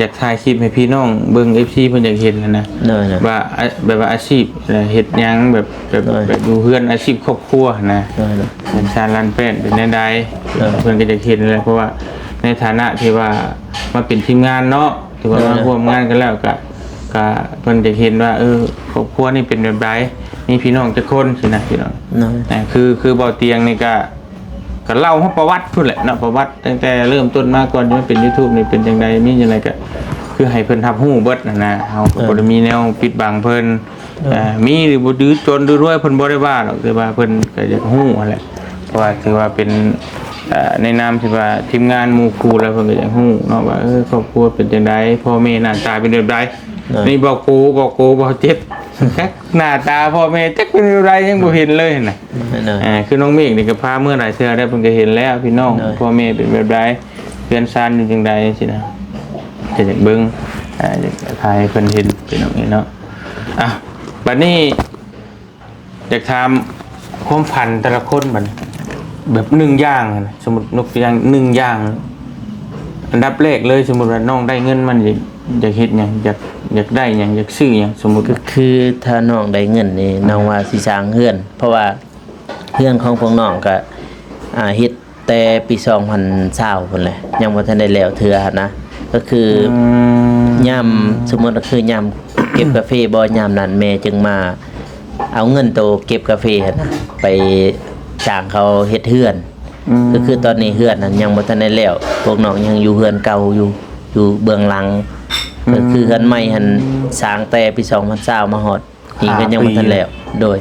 ຢາກຖ່າຍຄລິບໃຫ້ພີ່ນ້ອງເບິ່ງ ເອັຟຊີ ເພິ່ນຢາກເຫັນຫັ້ນນະ. ໂດຍໆ ວ່າ ອາ ແບບວ່າອາຊີບ ເຮັດຫຍັງ ແບບ ແບບ ໂດຍ ແບບຢູ່ເຮືອນ ອາຊີບຄອບຄົວຫັ້ນນະ. ໂດຍໆ ເຮືອນຊານລ້ານແປ້ນເປັນແນວໃດ? ໂດຍ ເພິ່ນກໍຢາກເຫັນແຫຼະ ເພາະວ່າໃນຖານະທີ່ວ່າມາເປັນທີມງານເນາະ ຖືວ່າ ໂດຍ ມາຮ່ວມງານກັນແລ້ວກະ ກະເພິ່ນຢາກເຫັນວ່າ ເອີ ຄອບຄົວນີ້ເປັນແບບໃດ ມີພີ່ນ້ອງຈັກຄົນຊີ້ນະ ພີ່ນ້ອງ. ໂດຍ ອ່າ ຄື ຄືເບົາຕຽງນີ້ກະ ກໍເລົ່າຮອດປະຫວັດພຸ້ນແຫຼະເນາະ ປະຫວັດຕັ້ງແຕ່ເລີ່ມຕົ້ນມາ ກ່ອນຈະມາເປັນ YouTube ນີ້ເປັນຈັ່ງໃດ ມີຈັ່ງໃດກໍ ຄືໃຫ້ເພິ່ນຮັບຮູ້ເບິດຫັ້ນນະ ເຮົາກໍ ເອີ ບໍ່ໄດ້ມີແນວປິດບັງເພິ່ນ ເອີ ເອີ ມີຫຼືບໍ່ດື້ຈົນຫຼືລວຍ ເພິ່ນບໍ່ໄດ້ວ່າດອກ ແຕ່ວ່າເພິ່ນກໍຢາກຮູ້ຫັ້ນແຫຼະ ເພາະວ່າຖືວ່າເປັນ ເອີ ໃນນາມທີ່ວ່າທີມງານໝູ່ຄູ່ແລ້ວ ເພິ່ນກໍຢາກຮູ້ເນາະວ່າ ເອີ ຄອບຄົວເປັນຈັ່ງໃດ ພໍ່ແມ່ໜ້າຕາເປັນແບບໃດ. ເອີ ນີ້ເວົ້າໂກ ເວົ້າໂກ ເວົ້າເຈັບ ຈັກໜ້າຕາພໍ່ແມ່ຈັກເປັນແບບໃດ ຍັງບໍ່ເຫັນເລີຍຫັ້ນນະ. ເອີ ຄືນ້ອງເມກນີ້ກໍພາເມືອຫຼາຍເທື່ອແລ້ວ ເພິ່ນກໍເຫັນແລ້ວພີ່ນ້ອງ ເອີ ພໍ່ແມ່ເປັນແບບໃດ ເຮືອນຊານຢູ່ຈັ່ງໃດຊີ້ນະ ກໍຢາກເບິ່ງ ອ່າ ຢາກຖ່າຍໃຫ້ເພິ່ນເຫັນພີ່ນ້ອງເອີຍເນາະ. ອ່ະ ບັດນີ້ຢາກຖາມຄວາມຝັນແຕ່ລະຄົນບັດນີ້ ແບບໜຶ່ງຢ່າງຫັ້ນນະ ສົມມຸດຍົກຕົວຢ່າງໜຶ່ງຢ່າງ ອັນດັບແລກເລີຍ ສົມມຸດວ່ານ້ອງໄດ້ເງິນມານີ້ ຢາກເຮັດຫຍັງ ຢາກ ຢາກໄດ້ຫຍັງ ຢາກຊື້ຫຍັງ ສົມມຸດ ກໍຄືຖ້ານ້ອງໄດ້ເງິນນີ້ ນ້ອງວ່າຊິສ້າງເຮືອນ ເພາະວ່າ ເຮືອນຂອງພວກນ້ອງກະ ອ່າ ເຮັດແຕ່ປີສອງພັນຊາວພຸ້ນແຫຼະ ຍັງບໍ່ທັນໄດ້ແລ້ວເທື່ອຫັ້ນນະ ກໍຄື ອືມ ຍາມ ສົມມຸດວ່າຄືຍາມເກັບກາເຟບໍ ຍາມນັ້ນແມ່ຈຶ່ງມາເອົາເງິນໂຕເກັບກາເຟຫັ້ນນະ ໄປຈ້າງເຂົາເຮັດເຮືອນ ອືມ ກໍຄືຕອນນີ້ເຮືອນນັ້ນຍັງບໍ່ທັນໄດ້ແລ້ວ ພວກນ້ອງຍັງຢູ່ເຮືອນເກົ່າຢູ່ ຢູ່ເບື້ອງຫຼັງ ອືມ ກໍຄືເຮືອນໃໝ່ຫັ້ນສ້າງແຕ່ປີສອງພັນຊາວມາຮອດ ນີ້ກໍຍັງບໍ່ທັນແລ້ວ ໂດຍ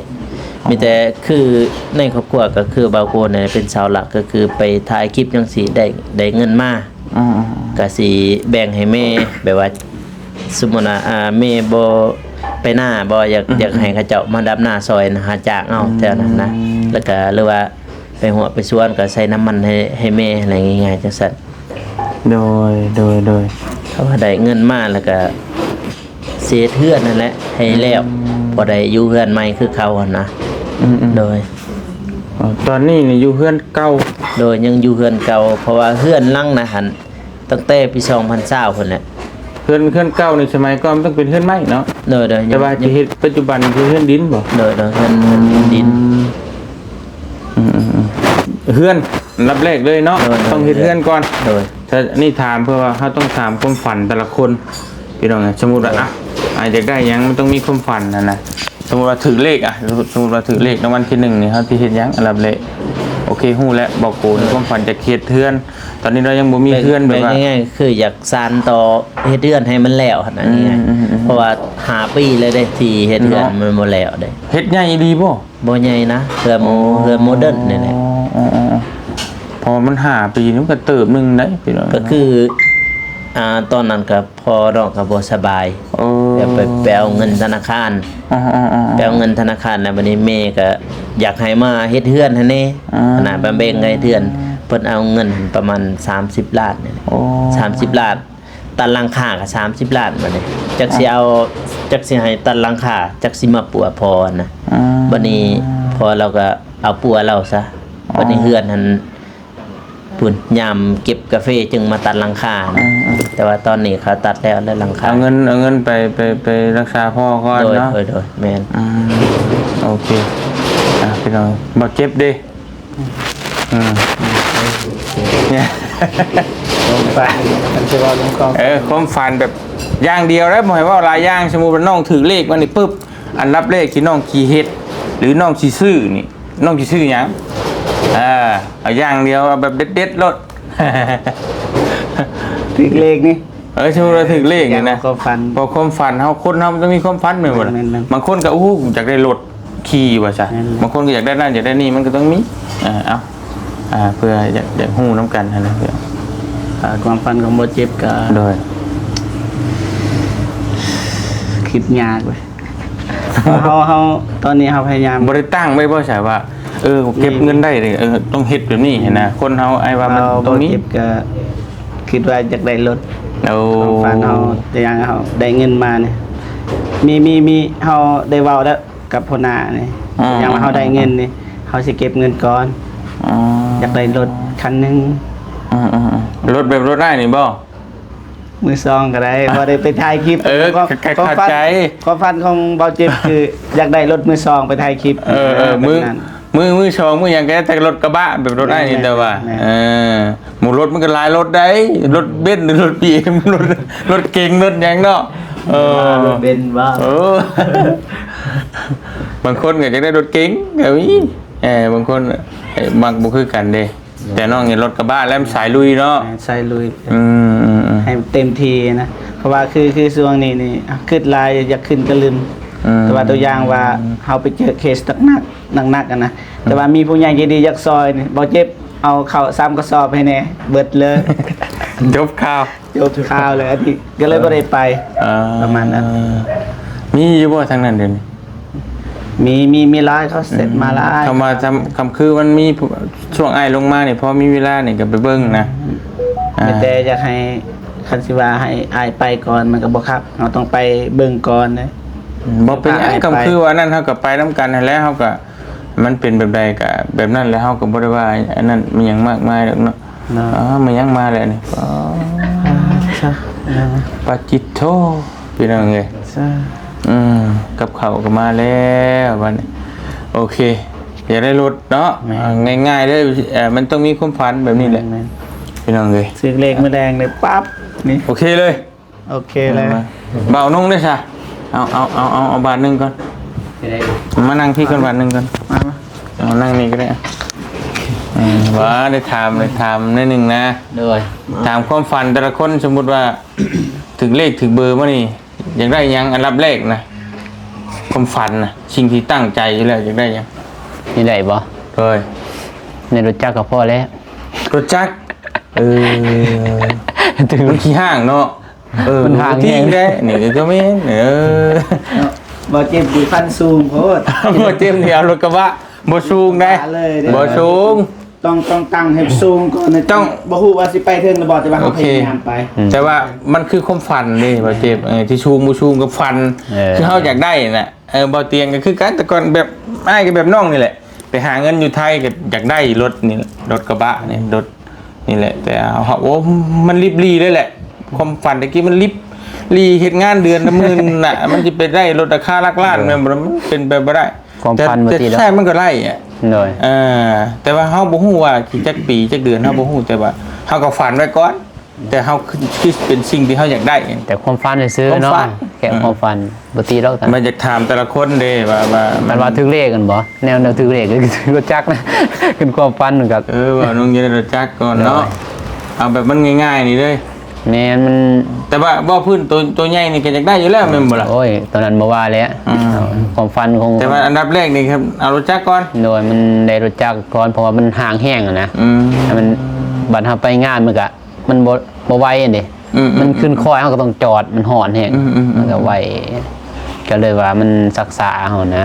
ມີແຕ່ຄືໃນຄອບຄົວກໍຄືບ່າວໂກນີ້ເປັນເສົາຫຼັກ ກໍຄືໄປຖ່າຍຄລິບຈັ່ງຊີ້ ໄດ້ ໄດ້ເງິນມາ ອືມ ກໍຊິແບ່ງໃຫ້ແມ່ ແບບວ່າ ສົມມຸດວ່າ ອ່າ ແມ່ບໍ່ໄປນາບໍ່ ຢາກ ອືມ ຢາກໃຫ້ເຂົາເຈົ້າມາດຳນາຊ່ອຍນະ ຫາຈ້າງເອົາ ອືມ ແຖວນັ້ນນະ ແລ້ວກໍ ຫຼືວ່າ ໄປຮົ້ວໄປສວນກໍໃສ່ນ້ຳມັນໃຫ້ ໃຫ້ແມ່ ແລ້ວງ່າຍໆ ຈັ່ງຊັ້ນ ໂດຍ ໂດຍ ໂດຍ ເພາະວ່າໄດ້ເງິນມາແລ້ວກໍຊິເຮັດເຮືອນຫັ້ນແຫຼະໃຫ້ແລ້ວ ອືມ ພໍໄດ້ຢູ່ເຮືອນໃໝ່ຄືເກົ່າຫັ້ນນະ ອືມໆ ໂດຍ ອໍ ຕອນນີ້ນີ້ຢູ່ເຮືອນເກົ່າ ໂດຍ ຍັງຢູ່ເຮືອນເກົ່າ ເພາະວ່າເຮືອນຫຼັງນະຫັ້ນ ຕັ້ງແຕ່ປີສອງພັນຊາວພຸ້ນແຫຼະ ເຮືອນ ເຮືອນເກົ່ານີ້ສະໄໝກ່ອນມັນຕ້ອງເປັນເຮືອນໄມ້ເນາະ ໂດຍ ໂດຍ ແຕ່ວ່າ ຍັງ ຊິເຮັດປັດຈຸບັນຄືເຮືອນດິນບໍ່? ໂດຍ ໂດຍ ເຮືອນ ເຮືອນດິນ ອືມ ອືມ ອືມ ອືມ ເຮືອນອັນດັບແລກເລີຍເນາະ ໂດຍ ໂດຍ ຕ້ອງເຮັດເຮືອນກ່ອນ ໂດຍ ຖ້າ ອັນນີ້ຖາມເພື່ອວ່າເຮົາຕ້ອງຖາມຄວາມຝັນແຕ່ລະຄົນ ພີ່ນ້ອງ ສົມມຸດວ່າ ໂດຍ ອ່ະ ອ່າ ຢາກໄດ້ຫຍັງ ມັນຕ້ອງມີຄວາມຝັນຫັ້ນນະ ສົມມຸດວ່າຖືກເລກ ອ່ະ ສົມມຸດວ່າຖືກເລກລາງວັນທີໜຶ່ງນີ້ ເຮົາຊິເຮັດຫຍັງອັນດັບແລກ? ໂອເຄ ຮູ້ແລ້ວ ບໍ່ໂກນ ຄວາມຝັນຈະເຮັດເຮືອນ ຕອນນີ້ເຮົາຍັງບໍ່ມີເຮືອນ ແບບວ່າ ງ່າຍໆ ຄືຢາກສານຕໍ່ເຮັດເຮືອນໃຫ້ມັນແລ້ວຫັ້ນນະ ອືມ ງ່າຍໆ ອືມ ອືມ ເພາະວ່າຫ້າປີແລ້ວເດ້ ທີ່ເຮັດເຮືອນ ເນາະ ມັນບໍ່ແລ້ວເດ້ ເຮັດໃຫຍ່ອີ່ຫຼີບໍ່? ບໍ່ໃຫຍ່ນະ ເຮືອນ ອໍ ເຮືອນໂມເດີນນີ້ແຫຼະ ອໍ ອໍ ອໍ ເພາະວ່າມັນຫ້າປີ ມັນກໍເຕີບໜຶ່ງໄດ໋ ພີ່ນ້ອງ ກໍຄື ອ່າ ຕອນນັ້ນກໍພໍ່ນ້ອງກໍບໍ່ສະບາຍ ໂອ້ ແລ້ວໄປ ໄປເອົາເງິນທະນາຄານ ອໍ ອໍ ອໍ ໄປເອົາເງິນທະນາຄານ ແລ້ວບັດນີ້ແມ່ກໍຢາກໃຫ້ມາເຮັດເຮືອນຫັ້ນແດ່ ອໍ ຫັ້ນນະ ມາແບ່ງເຮັດເຮືອນ ເພິ່ນເອົາເງິນປະມານສາມສິບລ້ານນີ້ແຫຼະ ໂອ້ ສາມສິບລ້ານ ຕັດຫຼັງຄາກໍສາມສິບລ້ານ ບັດນີ້ຈັກຊິເອົາ ຈັກຊິໃຫ້ຕັດຫຼັງຄາ ຈັກຊິມາປົວພໍ່ຫັ້ນນະ ອໍ ບັດນີ້ພໍ່ລາວກໍເອົາປົວລາວຊະ ອໍ ບັດນີ້ເຮືອນຫັ້ນ ພຸ້ນ ຍາມເກັບກາເຟຈຶ່ງມາຕັດຫຼັງຄາ ອືມ ແຕ່ວ່າຕອນນີ້ເຂົາຕັດແລ້ວ ແລ້ວຫຼັງຄາ ເອົາເງິນ ເອົາເງິນໄປ ໄປ ໄປລັກສາພໍ່ກ່ອນເນາະ ໂດຍ ໂດຍ ແມ່ນ ອືມ ໂອເຄ ອ່ະ ພີ່ນ້ອງ ບໍ່ເຈັບເດ້ ອືມ ຄວາມຝັນ ຄັນຊິເວົ້າເລື່ອງຄວາມ ເອີ ຄວາມຝັນແບບຢ່າງດຽວເດ້ ບໍ່ໃຫ້ເວົ້າຫຼາຍຢ່າງ ສົມມຸດວ່ານ້ອງຖືກເລກມານີ້ປຶບ ອັນດັບແລກທີ່ນ້ອງຊິເຮັດ ຫຼືນ້ອງຊິຊື້ນີ້ ນ້ອງຊິຊື້ຫຍັງ? ເອີ ເອົາຢ່າງດຽວ ເອົາແບບເດັດໆໂລດ ຖືກເລກນີ້ ເອີ ສົມມຸດວ່າຖືກເລກນີ້ນະ ຄວາມຝັນ ເພາະຄວາມຝັນເຮົາ ຄົນເຮົາມັນຕ້ອງມີຄວາມຝັນແມ່ນບໍ່ລະ? ແມ່ນໆ ບາງຄົນກໍ ໂອ້ ຢາກໄດ້ລົດຂີ່ວ່າຊະ ແມ່ນໆ ບາງຄົນກໍຢາກໄດ້ນັ້ນ ຢາກໄດ້ນີ້ ມັນກໍຕ້ອງມີ ເອີ ເອົາ ອ່າ ເພື່ອຢາກ ຢາກຮູ້ນຳກັນຫັ້ນນະ ເພື່ອ ອ່າ ຄວາມຝັນຂອງບໍ່ເຈັບກໍ ໂດຍ ຄິດຍາກເວີຍ ເຮົາ ເຮົາ ຕອນນີ້ເຮົາພະຍາຍາມ ບໍ່ໄດ້ຕັ້ງໄວ້ບໍ່ຊະວ່າ ເອີ ເກັບເງິນໄດ້ເດ້ ເອີ ຕ້ອງເຮັດແບບນີ້ຫັ້ນນະ ຄົນເຮົາ ອ້າຍວ່າມັນຕ້ອງມີ ບໍ່ເຈັບກໍຄິດວ່າຢາກໄດ້ລົດ ໂອ້ ຄວາມຝັນເຮົາ ແຕ່ຢ່າງເຮົາໄດ້ເງິນມານີ້ ມີ ມີ ມີ ເຮົາໄດ້ເວົ້າແລ້ວ ກັບຫົວໜ້ານີ້ ອືມ ຢ່າງວ່າເຮົາໄດ້ເງິນນີ້ ເຮົາຊິເກັບເງິນກ່ອນ ອໍ ຢາກໄດ້ລົດຄັນໜຶ່ງ ອືມໆໆ ລົດແບບລົດອ້າຍນີ້ບໍ່? ມືສອງກໍໄດ້ ພໍໄດ້ໄປຖ່າຍຄລິບ ເອີ ຄວາມ ຄວາມຝັນ ຄວາມຝັນຂອງເບົາເຈັບຄືຢາກໄດ້ລົດມືສອງໄປຖ່າຍຄລິບ ເອີ ເອີ ເອີ ມື ແບບນັ້ນ ມື ມືສອງ ມືຫຍັງກໍໄດ້ ແຕ່ລົດກະບະແບບລົດອ້າຍນີ້ ແຕ່ວ່າ ແມ່ນ ເອີ ໝູ່ລົດມັນກໍຫຼາຍລົດໃດ໋ ລົດເບັນ ລົດບີເອັມ ລົດ ລົດເກັງ ລົດຫຍັງເນາະ ເອີ ລົດເບັນວ່າ ເອີ ບາງຄົນກໍຢາກໄດ້ລົດເກັງກໍມີ ເອີ ບາງຄົນ ເອີ ມັກບໍ່ຄືກັນເດ້ ແຕ່ນ້ອງນີ້ລົດກະບະແລ້ວມັນສາຍລຸຍເນາະ ແມ່ນ ສາຍລຸຍ ອືມໆໆ ໃຫ້ເຕັມທີ່ນະ ເພາະວ່າຄື ຄືຊ່ວງນີ້ນີ້ຄິດຫຼາຍ ຢາກຂຶ້ນກະລຶມ. ອືມ ແຕ່ວ່າຕົວຢ່າງວ່າເຮົາໄປເຈີເຄສໜັກໆ ໜັກໆຫັ້ນນະ ອືມ ແຕ່ວ່າມີຜູ້ໃຫຍ່ໃຈດີຢາກຊ່ອຍນີ້ ບໍ່ເຈັບ ເອົາເຂົ້າສາມກະສອບໃຫ້ແດ່ ເບິດເລີຍ ຈົບຂ່າວ ຈົບຂ່າວເລີຍ ອັນນີ້ກໍເລີຍບໍ່ໄດ້ໄປ. ເອີ ປະມານນັ້ນ. ມີຢູ່ບໍ່ທາງນັ້ນດຽວນີ້? ມີ ມີ ມີຫຼາຍ ເຂົາເຊັດມາຫຼາຍ. ອືມ ຄຳວ່າ ຄຳ ຄຳຄືມັນມີ ຊ່ວງອ້າຍລົງມານີ້ ພໍມີເວລານີ້ກໍໄປເບິ່ງນະ. ອືມ ອາ ມີແຕ່ຢາກໃຫ້ ຄັນຊິວ່າໃຫ້ອ້າຍໄປກ່ອນ ມັນກໍບໍ່ຄັກ ເຮົາຕ້ອງໄປເບິ່ງກ່ອນເດ້. ອືມ ບໍ່ເປັນຫຍັງ ຄຳຄືວ່ານັ້ນ ເຮົາກໍໄປນຳກັນຫັ້ນແຫຼະ ເຮົາກໍ ມັນເປັນແບບໃດກໍແບບນັ້ນແຫຼະ ເຮົາກໍບໍ່ໄດ້ວ່າອັນນັ້ນມີຫຍັງມາກມາຍດອກເນາະ. ເນາະ ອາ ມີຫຍັງມາແລ້ວນີ້ ປາ ອາ ຊະ ປາຈິດໂທ ພີ່ນ້ອງເອີຍ. ຊະ ອືມ ກັບເຂົ້າກໍມາແລ້ວບັດນີ້. ໂອເຄ ຢາກໄດ້ລົດເນາະ. ແມ່ນ ອາ ງ່າຍໆເດີ ເອີ ມັນຕ້ອງມີຄວາມຝັນແບບນີ້ແຫຼະ. ແມ່ນໆ ພີ່ນ້ອງເອີຍ ຖືກເລກມື້ແລງເລີຍ ປັບ ນີ້ ໂອເຄເລີຍ. ໂອເຄເລີຍ ມາ ບ່າວນຸ່ງເດ້ຊະ. ເອົາ ເອົາ ເອົາ ເອົາ ເອົາບາດໜຶ່ງກ່ອນ ມານັ່ງພີ້ກ່ອນບາດໜຶ່ງກ່ອນ. ມາ ມາ ເອົານັ່ງນີ້ກໍໄດ້. ເອີ ວ່າໄດ້ຖາມ ໄດ້ຖາມໜ້ອຍໜຶ່ງນະ. ໂດຍ ຖາມຄວາມຝັນແຕ່ລະຄົນ ສົມມຸດວ່າຖືກເລກຖືກເບີມານີ້ ຢາກໄດ້ຫຍັງອັນດັບແລກນະ? ຄວາມຝັນນະ ສິ່ງທີ່ຕັ້ງໃຈຢູ່ແລ້ວຢາກໄດ້ຫຍັງ? ນີ້ໄດ້ບໍ່? ໂດຍ ໃນລົດຈັກກໍພໍແລ້ວ. ລົດຈັກ? ເອີ ມັນຂີ້ຮ້າງເນາະ. ເອີ ມັນຫ່າງແຮງເດ້ ນີ້ກໍແມ່ນ. ເອີ ເນາະ ບໍ່ເຈັບດີພັນສູງໂພດ ບໍ່ເຈັບນີ້ເອົາລົດກະບະ ບໍ່ສູງເດ້ ບໍ່ສູງ. ຕ້ອງ ຕ້ອງຕັ້ງໃຫ້ສູງກ່ອນນະ ຕ້ອງ ບໍ່ຮູ້ວ່າຊິໄປເຖິງຫຼືບໍ່ ແຕ່ວ່າເຮົາ ໂອເຄ ພະຍາຍາມໄປ. ອືມ ແຕ່ວ່າມັນຄືຄວາມຝັນເດ້ ບໍ່ເຈັບ ເອີ ທີ່ສູງບໍ່ສູງກໍຝັນ ເອີ ຄືເຮົາຢາກໄດ້ນະ. ເອີ ບໍ່ຕຽງກໍຄືກັນ ແຕ່ກ່ອນແບບອ້າຍກໍແບບນ້ອງນີ້ແຫຼະ ໄປຫາເງິນຢູ່ໄທກໍຢາກໄດ້ລົດນີ້ ລົດກະບະນີ້ ລົດນີ້ແຫຼະ. ແຕ່ເຮົາ ໂອ້ ມັນລິບຫຼີເລີຍແຫຼະ ຄວາມຝັນແຕ່ກີ້ມັນລິບຫຼີ ເຮັດງານເດືອນລະໝື່ນນະ ມັນຊິໄປໄດ້ລົດລາຄາຫຼັກລ້ານ ແມ່ນບໍ່? ມັນເປັນໄປບໍ່ໄດ້. ຄວາມຝັນ ແຕ່ ບໍ່ຕິດດອກ ແຕ່ສຸດທ້າຍມັນກໍໄດ້ອະ. ໂດຍ ເອີ ແຕ່ວ່າເຮົາບໍ່ຮູ້ວ່າຊິຈັກປີຈັກເດືອນ ເຮົາບໍ່ຮູ້ ແຕ່ວ່າເຮົາກໍຝັນໄວ້ກ່ອນ. ແຕ່ເຮົາ ຄື ຄືເປັນສິ່ງທີ່ເຮົາຢາກໄດ້ ແຕ່ຄວາມຝັນຊື່ໆເນາະ ຄວາມຝັນ ແຄ່ ອືມ ຄວາມຝັນ ບໍ່ຕິດດອກ. ມັນຢາກຖາມແຕ່ລະຄົນເດ້ວ່າ ວ່າ ຄັນວ່າຖືກເລກຫັ້ນບໍ່? ແນວ ແນວຖືກເລກກໍຄືລົດຈັກນະ ຂຶ້ນຄວາມຝັນມັນກໍ ເອີ ວ່ານ້ອງຢາກໄດ້ລົດຈັກກ່ອນເນາະ. ໂດຍ ເອົາແບບມັນງ່າຍໆນີ້ເລີຍ. ແມ່ນ ມັນ ແຕ່ວ່າເວົ້າພື້ນໂຕ ໂຕໃຫຍ່ນີ້ກໍຢາກໄດ້ຢູ່ແລ້ວແມ່ນບໍ່ລະ? ໂອ້ຍ ຕອນນັ້ນບໍ່ວ່າແຫຼະ. ອືມ ຄວາມຝັນຂອງ ແຕ່ວ່າອັນດັບແລກນີ້ ເອົາລົດຈັກກ່ອນ. ໂດຍ ມັນໄດ້ລົດຈັກກ່ອນ ເພາະວ່າມັນຫ່າງແຮງຫັ້ນນະ. ອືມ ແຕ່ມັນ ບັດເຮົາໄປງານມັນກະ ມັນບໍ່ ບໍ່ໄວຫັ້ນເດ້. ອືມໆໆ ມັນຂຶ້ນຄອຍ ເຮົາກໍຕ້ອງຈອດ ມັນຮ້ອນແຮງ. ອືມໆໆ ມັນກໍໄວ ກໍເລີຍວ່າມັນຊັກຊ້າເຮົານະ.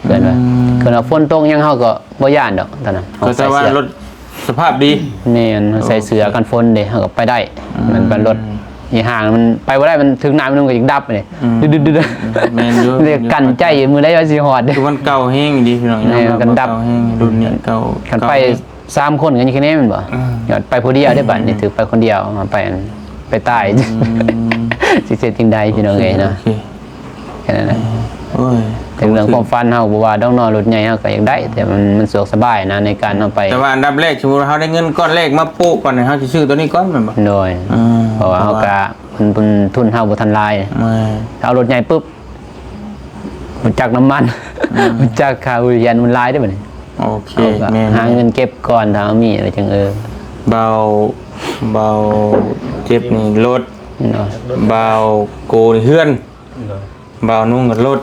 ເພິ່ນວ່າ ອືມ ເພິ່ນວ່າຝົນຕົກຫຍັງເຮົາກໍບໍ່ຢ້ານດອກຕອນນັ້ນ. ກໍແຕ່ວ່າ ເຮົາໃສ່ເສື້ອ ລົດສະພາບດີ. ແມ່ນ ເຮົາໃສ່ເສື້ອກັນຝົນເດ້ ເຮົາກໍໄປໄດ້. ອືມ ມັນເປັນລົດ ອີ່ຫ່າງມັນໄປບໍ່ໄດ້ ມັນຖືກນ້ຳມັນກໍຢາກດັບເດ້. ອືມ ດຶດໆໆ ອືມ ແມ່ນຢູ່ ແມ່ນຢູ່ ກັ້ນໃຈມື້ໃດວ່າຊິຮອດ. ຄືມັນເກົ່າແຮງອີ່ຫຼີພີ່ນ້ອງ. ແມ່ນ ເນາະ ກັນດັບ ເກົ່າແຮງ ລຸ້ນນີ້ເກົ່າ ຄັນໄປ ເກົ່າແຮງ ສາມຄົນກໍຍັງຄະແນນແມ່ນບໍ່? ອືມ ຍອດໄປຜູ້ດຽວເດ້ ອືມ ບັດນີ້ຖືກໄປຄົນດຽວ ໄປອັນ ໄປຕາຍ. ອືມ ຊິເຮັດຈັ່ງໃດພີ່ນ້ອງເອີຍເນາະ. ໂອເຄ ໂອເຄ ແຄ່ນັ້ນແຫຼະ. ໂອ້ຍ ເຖິງເລື່ອງຄວາມຝັນເຮົາບໍ່ວ່າດອກເນາະ ລົດໃຫຍ່ເຮົາກໍຢາກໄດ້ ແຕ່ມັນ ມັນສະດວກສະບາຍນະ ໃນການເຮົາໄປ. ແຕ່ວ່າອັນດັບແລກ ສົມມຸດເຮົາໄດ້ເງິນກ້ອນແລກມາໂປະກ່ອນ ເຮົາຊິຊື້ໂຕນີ້ກ່ອນແມ່ນບໍ່? ໂດຍ ອືມ ເພາະວ່າເຮົາກະ ເພາະວ່າ ເປັນ ເປັນທຶນເຮົາບໍ່ທັນຫຼາຍ. ແມ່ນ ເອົາລົດໃຫຍ່ປຶບ ຮູ້ຈັກນ້ຳມັນ ອືມ ຮູ້ຈັກຄ່າບໍລິການມັນຫຼາຍເດ້ບັດນີ້. ໂອເຄ ເຮົາກໍ ແມ່ນໆ ຫາເງິນເກັບກ່ອນ ຖ້າເຮົາມີແລ້ວຈັ່ງ ເອີ ເບົາ ເບົາເຈັບນີ້ລົດ ເນາະ ເບົາໂກນີ້ເຮືອນ ໂດຍ ເບົານຸ່ງກໍລົດ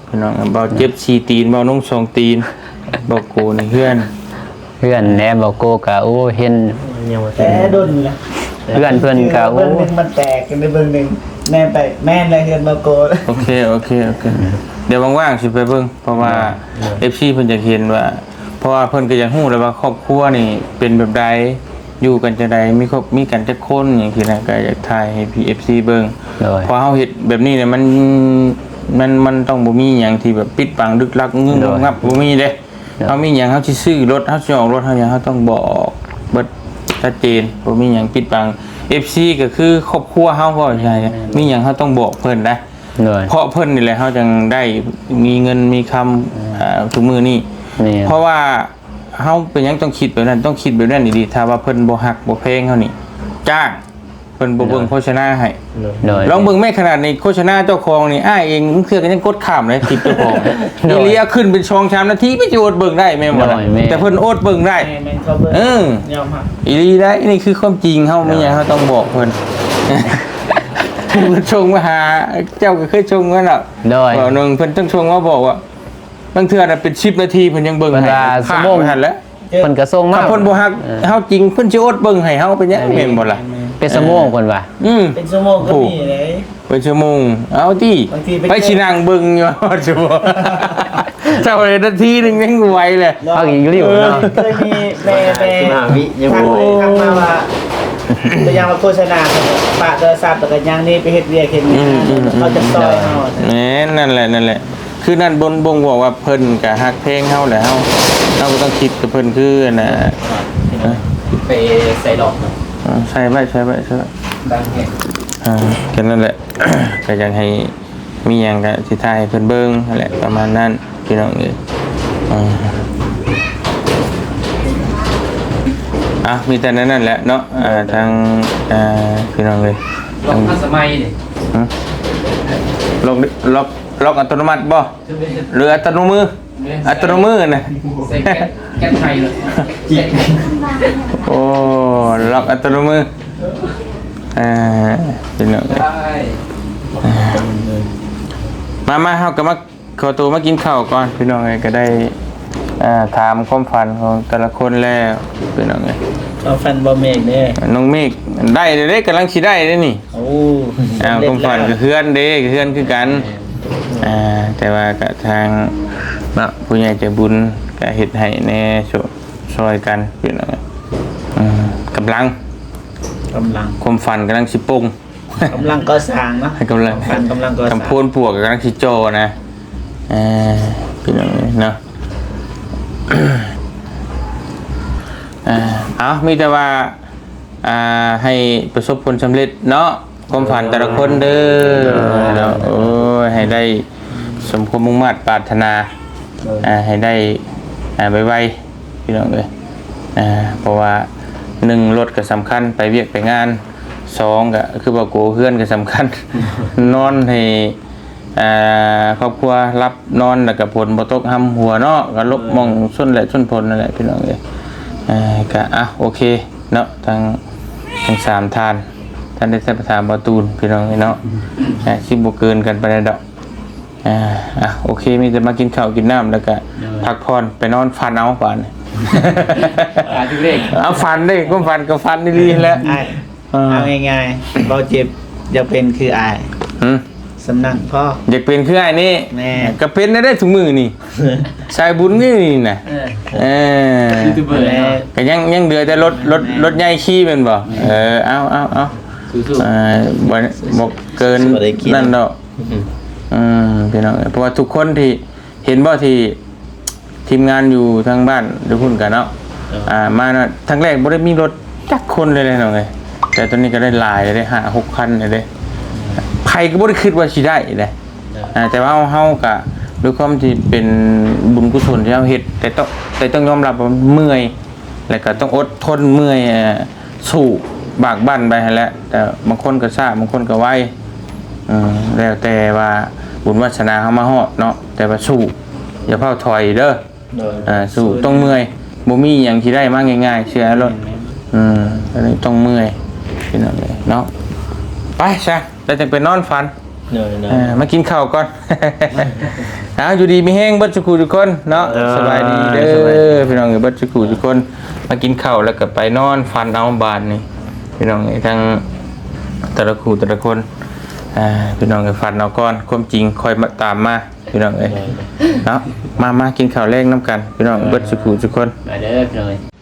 ພີ່ນ້ອງ. ເບົາເຈັບສີ່ຕີນ ເບົານຸ່ງສອງຕີນ ເບົາໂກນີ້ເຮືອນ. ເຮືອນແຫຼະ ເບົາໂກກະ ໂອ້ ເຫັນ ແຕ່ດົນລະ ເຮືອນເພິ່ນກະ ໂອ້ ເບິ່ງໜຶ່ງມັນແຕກ ເບິ່ງໜຶ່ງແນມໄປ ແມ່ນແຫຼະ ເຮືອນເບົາໂກ. ໂອເຄ ໂອເຄ ໂອເຄ ດຽວວ່າງໆຊິໄປເບິ່ງ ເພາະວ່າ ໂດຍ ເອັຟຊີເພິ່ນຢາກເຫັນວ່າ ເພາະວ່າເພິ່ນກໍຢາກຮູ້ແຫຼະວ່າຄອບຄົວນີ້ເປັນແບບໃດ ຢູ່ກັນຈັ່ງໃດ ມີຄອບ ມີກັນຈັກຄົນຫຍັງຊີ້ນະ ກໍຢາກຖ່າຍໃຫ້ພີ່ ເອັຟຊີເບິ່ງ. ໂດຍ ເພາະເຮົາເຮັດແບບນີ້ແຫຼະ ມັນ ມັນ ມັນຕ້ອງບໍ່ມີຫຍັງທີ່ແບບປິດບັງລຶກລັກງຶ້ງ ໂດຍ ງຶບ ບໍ່ມີເດ້. ໂດຍ ເຮົາມີຫຍັງເຮົາຊິຊື້ລົດ ເຮົາຊິອອກລົດ ເຮົາຫຍັງ ເຮົາຕ້ອງບອກເບິດຊັດເຈນ ບໍ່ມີຫຍັງປິດບັງ. ເອັຟຊີກໍຄືຄອບຄົວເຮົາ ເວົ້າງ່າຍໆ ແມ່ນໆ ມີຫຍັງເຮົາຕ້ອງບອກເພິ່ນນະ. ໂດຍ ເພາະເພິ່ນນີ້ແຫຼະ ເຮົາຈັ່ງໄດ້ມີເງິນມີຄຳ ອືມ ອ່າ ທຸກມື້ນີ້. ແມ່ນ ເພາະວ່າເຮົາເປັນຫຍັງຕ້ອງຄິດແບບນັ້ນ ຕ້ອງຄິດແບບນັ້ນດີໆ. ຖ້າວ່າເພິ່ນບໍ່ຮັກບໍ່ແພງເຮົານີ້ ຈ້າງ ເພິ່ນບໍ່ເບິ່ງ ໂດຍ ໂຄສະນາໃຫ້. ໂດຍ ລອງເບິ່ງແມ້ຂະໜາດນີ້ໂຄສະນາເຈົ້າຂອງນີ້ ອ້າຍເອງບາງເທື່ອກໍຍັງກົດຂ້າມເລີຍ ຄລິບເຈົ້າຂອງ. ໂດຍ ອີ່ຫຼີ ຂຶ້ນເປັນສອງສາມນາທີ ໄປຊິອົດເບິ່ງໄດ້ແມ່ນບໍ່ລະ? ໂດຍ ແມ່ນ ແຕ່ເພິ່ນອົດເບິ່ງໄດ້. ແມ່ນໆ ເຂົາເບິ່ງ ເອີ ຍອມຮັບ ອີ່ຫຼີໄດ໋ ນີ້ຄືຄວາມຈິງ ເຮົາມີຫຍັງເຮົາຕ້ອງບອກເພິ່ນ. ເພິ່ນສົ່ງມາຫາ ເຈົ້າກໍເຄີຍສົ່ງມາແລ້ວ ໂດຍ ເວົ້າໜຶ່ງ ເພິ່ນຕ້ອງສົ່ງມາບອກວ່າ ບາງເທື່ອນະເປັນສິບນາທີເພິ່ນຍັງເບິ່ງໃຫ້ ເພິ່ນວ່າຊົ່ວໂມງ ເພິ່ນຫັ້ນແຫຼະ ຄັນເພິ່ນບໍ່ຮັກເຮົາຈິງ ເພິ່ນຊິອົດເບິ່ງໃຫ້ເຮົາເປັນຫຍັງ ແມ່ນບໍ່ລະ? ເປັນຊົ່ວໂມງເພິ່ນວ່າ ອືມ ເປັນຊົ່ວໂມງກໍມີເດ້ ເປັນຊົ່ວໂມງ ເອົາຕິ ບາງທີໄປ ໄປຊິນັ່ງເບິ່ງຢູ່ ເຈົ້າເຮັດນາທີໜຶ່ງຍັງໄວແຫຼະ ເຮົາກໍຢູ່ເນາະ ເຄີຍມີແມ່ ແມ່ ສິບຫ້າວິຍັງ ທັກມາວ່າ ຕົວຢ່າງວ່າໂຄສະນາ ປະໂທລະສັບ ແລ້ວກໍຍ່າງໜີໄປເຮັດວຽກເຮັດງານ ອືມ ເຂົາຈະຊ່ອຍເຮົາ ແມ່ນ ນັ້ນແຫຼະ ນັ້ນແຫຼະ ຄືນັ້ນບົ່ງ ບົ່ງບອກວ່າເພິ່ນກໍຮັກແພງເຮົາແຫຼະ ເຮົາ ເຮົາກໍຕ້ອງຄິດກັບເພິ່ນຄືອັນນ່າ ໄປໃສ່ດອກ ເອີ ໃສ່ໄວ້ ໃສ່ໄວ້ ໃສ່ໄວ້ ເອີ ແຄ່ນັ້ນແຫຼະ ກໍຢາກໃຫ້ ມີຫຍັງກໍຊິຖ່າຍໃຫ້ເພິ່ນເບິ່ງຫັ້ນແຫຼະ ປະມານນັ້ນ ພີ່ນ້ອງເອີຍ ເອີ ອ່ະ ມີແຕ່ແນວນັ້ນແຫຼະເນາະ ເອີ ທາງ ເອີ ພີ່ນ້ອງເອີຍ ລັອກທັນສະໄໝນີ້ ຫຶ ລັອກ ລັອກ ລັອກອັດຕະໂນມັດບໍ່ ຫຼືອັດຕະໂນມື? ອັດຕະໂນມືນະ ໃສ່ແກັດ ແກັດໄຟເລີຍ ໂອ້ ລັອກອັດຕະໂນມື ເອີ ພີ່ນ້ອງເອີຍ ມາ ມາ ເຮົາກໍມາ ຂໍຕົວມາກິນເຂົ້າກ່ອນ ພີ່ນ້ອງເອີຍ ກໍໄດ້ ເອີ ຖາມຄວາມຝັນຂອງແຕ່ລະຄົນແລ້ວ ພີ່ນ້ອງເອີຍ ຄວາມຝັນບໍ່ເມກເດ້ ນ້ອງເມກ ໄດ້ເດ້ ກຳລັງຊິໄດ້ເດ້ນີ້ ໂອ້ ເອົາ ຄວາມຝັນກໍເຮືອນເດ້ ກໍເຮືອນຄືກັນ ແມ່ນ ອ່າ ແຕ່ວ່າກໍທາງເນາະ ຜູ້ໃຫຍ່ໃຈບຸນກໍເຮັດໃຫ້ແດ່ ຊ່ວຍກັນ ພີ່ນ້ອງເອີຍ ອືມ ກຳລັງ ກຳລັງ ຄວາມຝັນກຳລັງຊິປົງ ກຳລັງກໍ່ສ້າງເນາະ ກຳລັງ ຄວາມຝັນກຳລັງກໍ່ສ້າງ ກຳໂພນປົວກຳລັງຊິຈໍ່ນະ ເອີ ພີ່ນ້ອງເອີຍເນາະ ເອີ ເອົາ ມີແຕ່ວ່າ ອ່າ ໃຫ້ປະສົບຜົນສຳເລັດເນາະ ຄວາມຝັນແຕ່ລະຄົນເດີ ໂດຍ ເນາະ ໂອ້ຍ ໃຫ້ໄດ້ສົມຄວາມມຸ່ງມາດປາດຖະໜາ ໂດຍ ອ່າ ໃຫ້ໄດ້ ອ່າ ໄວໆ ພີ່ນ້ອງເອີຍ ອ່າ ເພາະວ່າ ໜຶ່ງ ລົດກໍສຳຄັນ ໄປວຽກໄປງານ ສອງ ກໍຄືວ່າໂກເຮືອນກໍສຳຄັນ ນອນໃຫ້ ອ່າ ຄອບຄົວຫຼັບນອນ ແລ້ວກໍຝົນບໍ່ຕົກຮຳຫົວເນາະ ກໍຫຼົບ ແມ່ນ ໝ່ອງຊົນແຫຼະຊົນຝົນນັ້ນແຫຼະ ພີ່ນ້ອງເອີຍ ອ່າ ກໍ ອ່ະ ໂອເຄເນາະ ທັງ ທັງສາມທ່ານ ທ່ານໄດ້ໃຊ້ປະທານບໍ່ຕູນ ພີ່ນ້ອງເອີຍເນາະ ອ່າ ຊິບໍ່ເກີນກັນປານໃດດອກ ອ່າ ອ່ະ ໂອເຄ ມີແຕ່ມາກິນເຂົ້າກິນນ້ຳ ແລ້ວກໍ ໂດຍ ພັກຜ່ອນ ໄປນອນຝັນເອົາບາດນີ້ ອ່າ ຖືກເລກ ເອົາຝັນເດ້ ຄວາມຝັນກໍຝັນດີໆແຫຼະ ອ້າຍ ເອີ ເອົາງ່າຍໆ ເບົາເຈັບ ຢາກເປັນຄືອ້າຍ ຫຶ ສ່ຳນັ້ນພໍ ຢາກເປັນຄືອ້າຍນີ້ ແມ່ນ ກໍເປັນໄດ້ທຸກມື້ນີ້ ສາຍບຸນນີ້ນະ ເອີ ເອີ ຢູທູບເບີເນາະ ກໍຍັງ ຍັງເຫຼືອແຕ່ລົດ ລົດ ລົດໃຫຍ່ຂີ່ແມ່ນບໍ່? ແມ່ນ ເອີ ເອົາ ເອົາ ເອົາ ສູ້ໆ ເອີ ບໍ່ ບໍ່ເກີນນັ້ນດອກ ອືມ ອືມ ພີ່ນ້ອງ ເພາະວ່າທຸກຄົນທີ່ ເຫັນບໍ່ ທີ່ທີມງານຢູ່ທາງບ້ານຢູ່ພຸ້ນກັນເນາະ ເອີ ອ່າ ມາເນາະ ຄັ້ງແລກບໍ່ໄດ້ມີລົດຈັກຄົນເລີຍເດ້ນ້ອງເອີຍ ແຕ່ຕອນນີ້ກໍໄດ້ຫຼາຍເດ້ ຫ້າຫົກຄັນເດ້ ໃຜກໍບໍ່ໄດ້ຄິດວ່າຊິໄດ້ເດ້ ເອີ ອ່າ ແຕ່ວ່າເຮົາ ເຮົາກໍດ້ວຍຄວາມທີ່ເປັນບຸນກຸສົນທີ່ເຮົາເຮັດ ແຕ່ຕ້ອງ ແຕ່ຕ້ອງຍອມຮັບວ່າເມື່ອຍ ແລ້ວກໍຕ້ອງອົດທົນເມື່ອຍ ສູ້ບາກບັ້ນໄປຫັ້ນແຫຼະ ແຕ່ບາງຄົນກໍຊ້າ ບາງຄົນກໍໄວ ເອີ ແລ້ວແຕ່ວ່າບຸນວາສະໜາເຮົາມາຮອດເນາະ ແຕ່ວ່າສູ້ ຢ່າເຝົ້າຖອຍເດີ ໂດຍ ອ່າ ສູ້ ສູ້ ຕ້ອງເມື່ອຍ ບໍ່ມີຫຍັງທີ່ໄດ້ມາງ່າຍໆ ເຊື່ອໂລດ ແມ່ນໆ ອືມ ອັນນີ້ຕ້ອງເມື່ອຍ ພີ່ນ້ອງເອີຍເນາະ ໄປຊະ ແລ້ວຈັ່ງໄປນອນຝັນ ໂດຍໆ ເອີ ມາກິນເຂົ້າກ່ອນ ເອົາ ຢູ່ດີມີແຮງເບິດສູ່ຄູ່ທຸກຄົນເນາະ ເອີ ສະບາຍດີເດີ ສະບາຍດີ ພີ່ນ້ອງເອີຍ ເບິດສູ່ຄູ່ທຸກຄົນ ມາກິນເຂົ້າແລ້ວກໍໄປນອນຝັນເອົາບາດນີ້ ພີ່ນ້ອງເອີຍ ທັງແຕ່ລະຄູ່ແຕ່ລະຄົນ ອ່າ ພີ່ນ້ອງເອີຍ ຝັນເອົາກ່ອນ ຄວາມຈິງຄ່ອຍມາ ຕາມມາ ພີ່ນ້ອງເອີຍ ໂດຍ ເນາະ ມາ ມາກິນເຂົ້າແລງນຳກັນ ພີ່ນ້ອງ ໂດຍ ເບິດສູ່ຄູ່ທຸກຄົນ ມາເດີ ພີ່ນ້ອງເອີຍ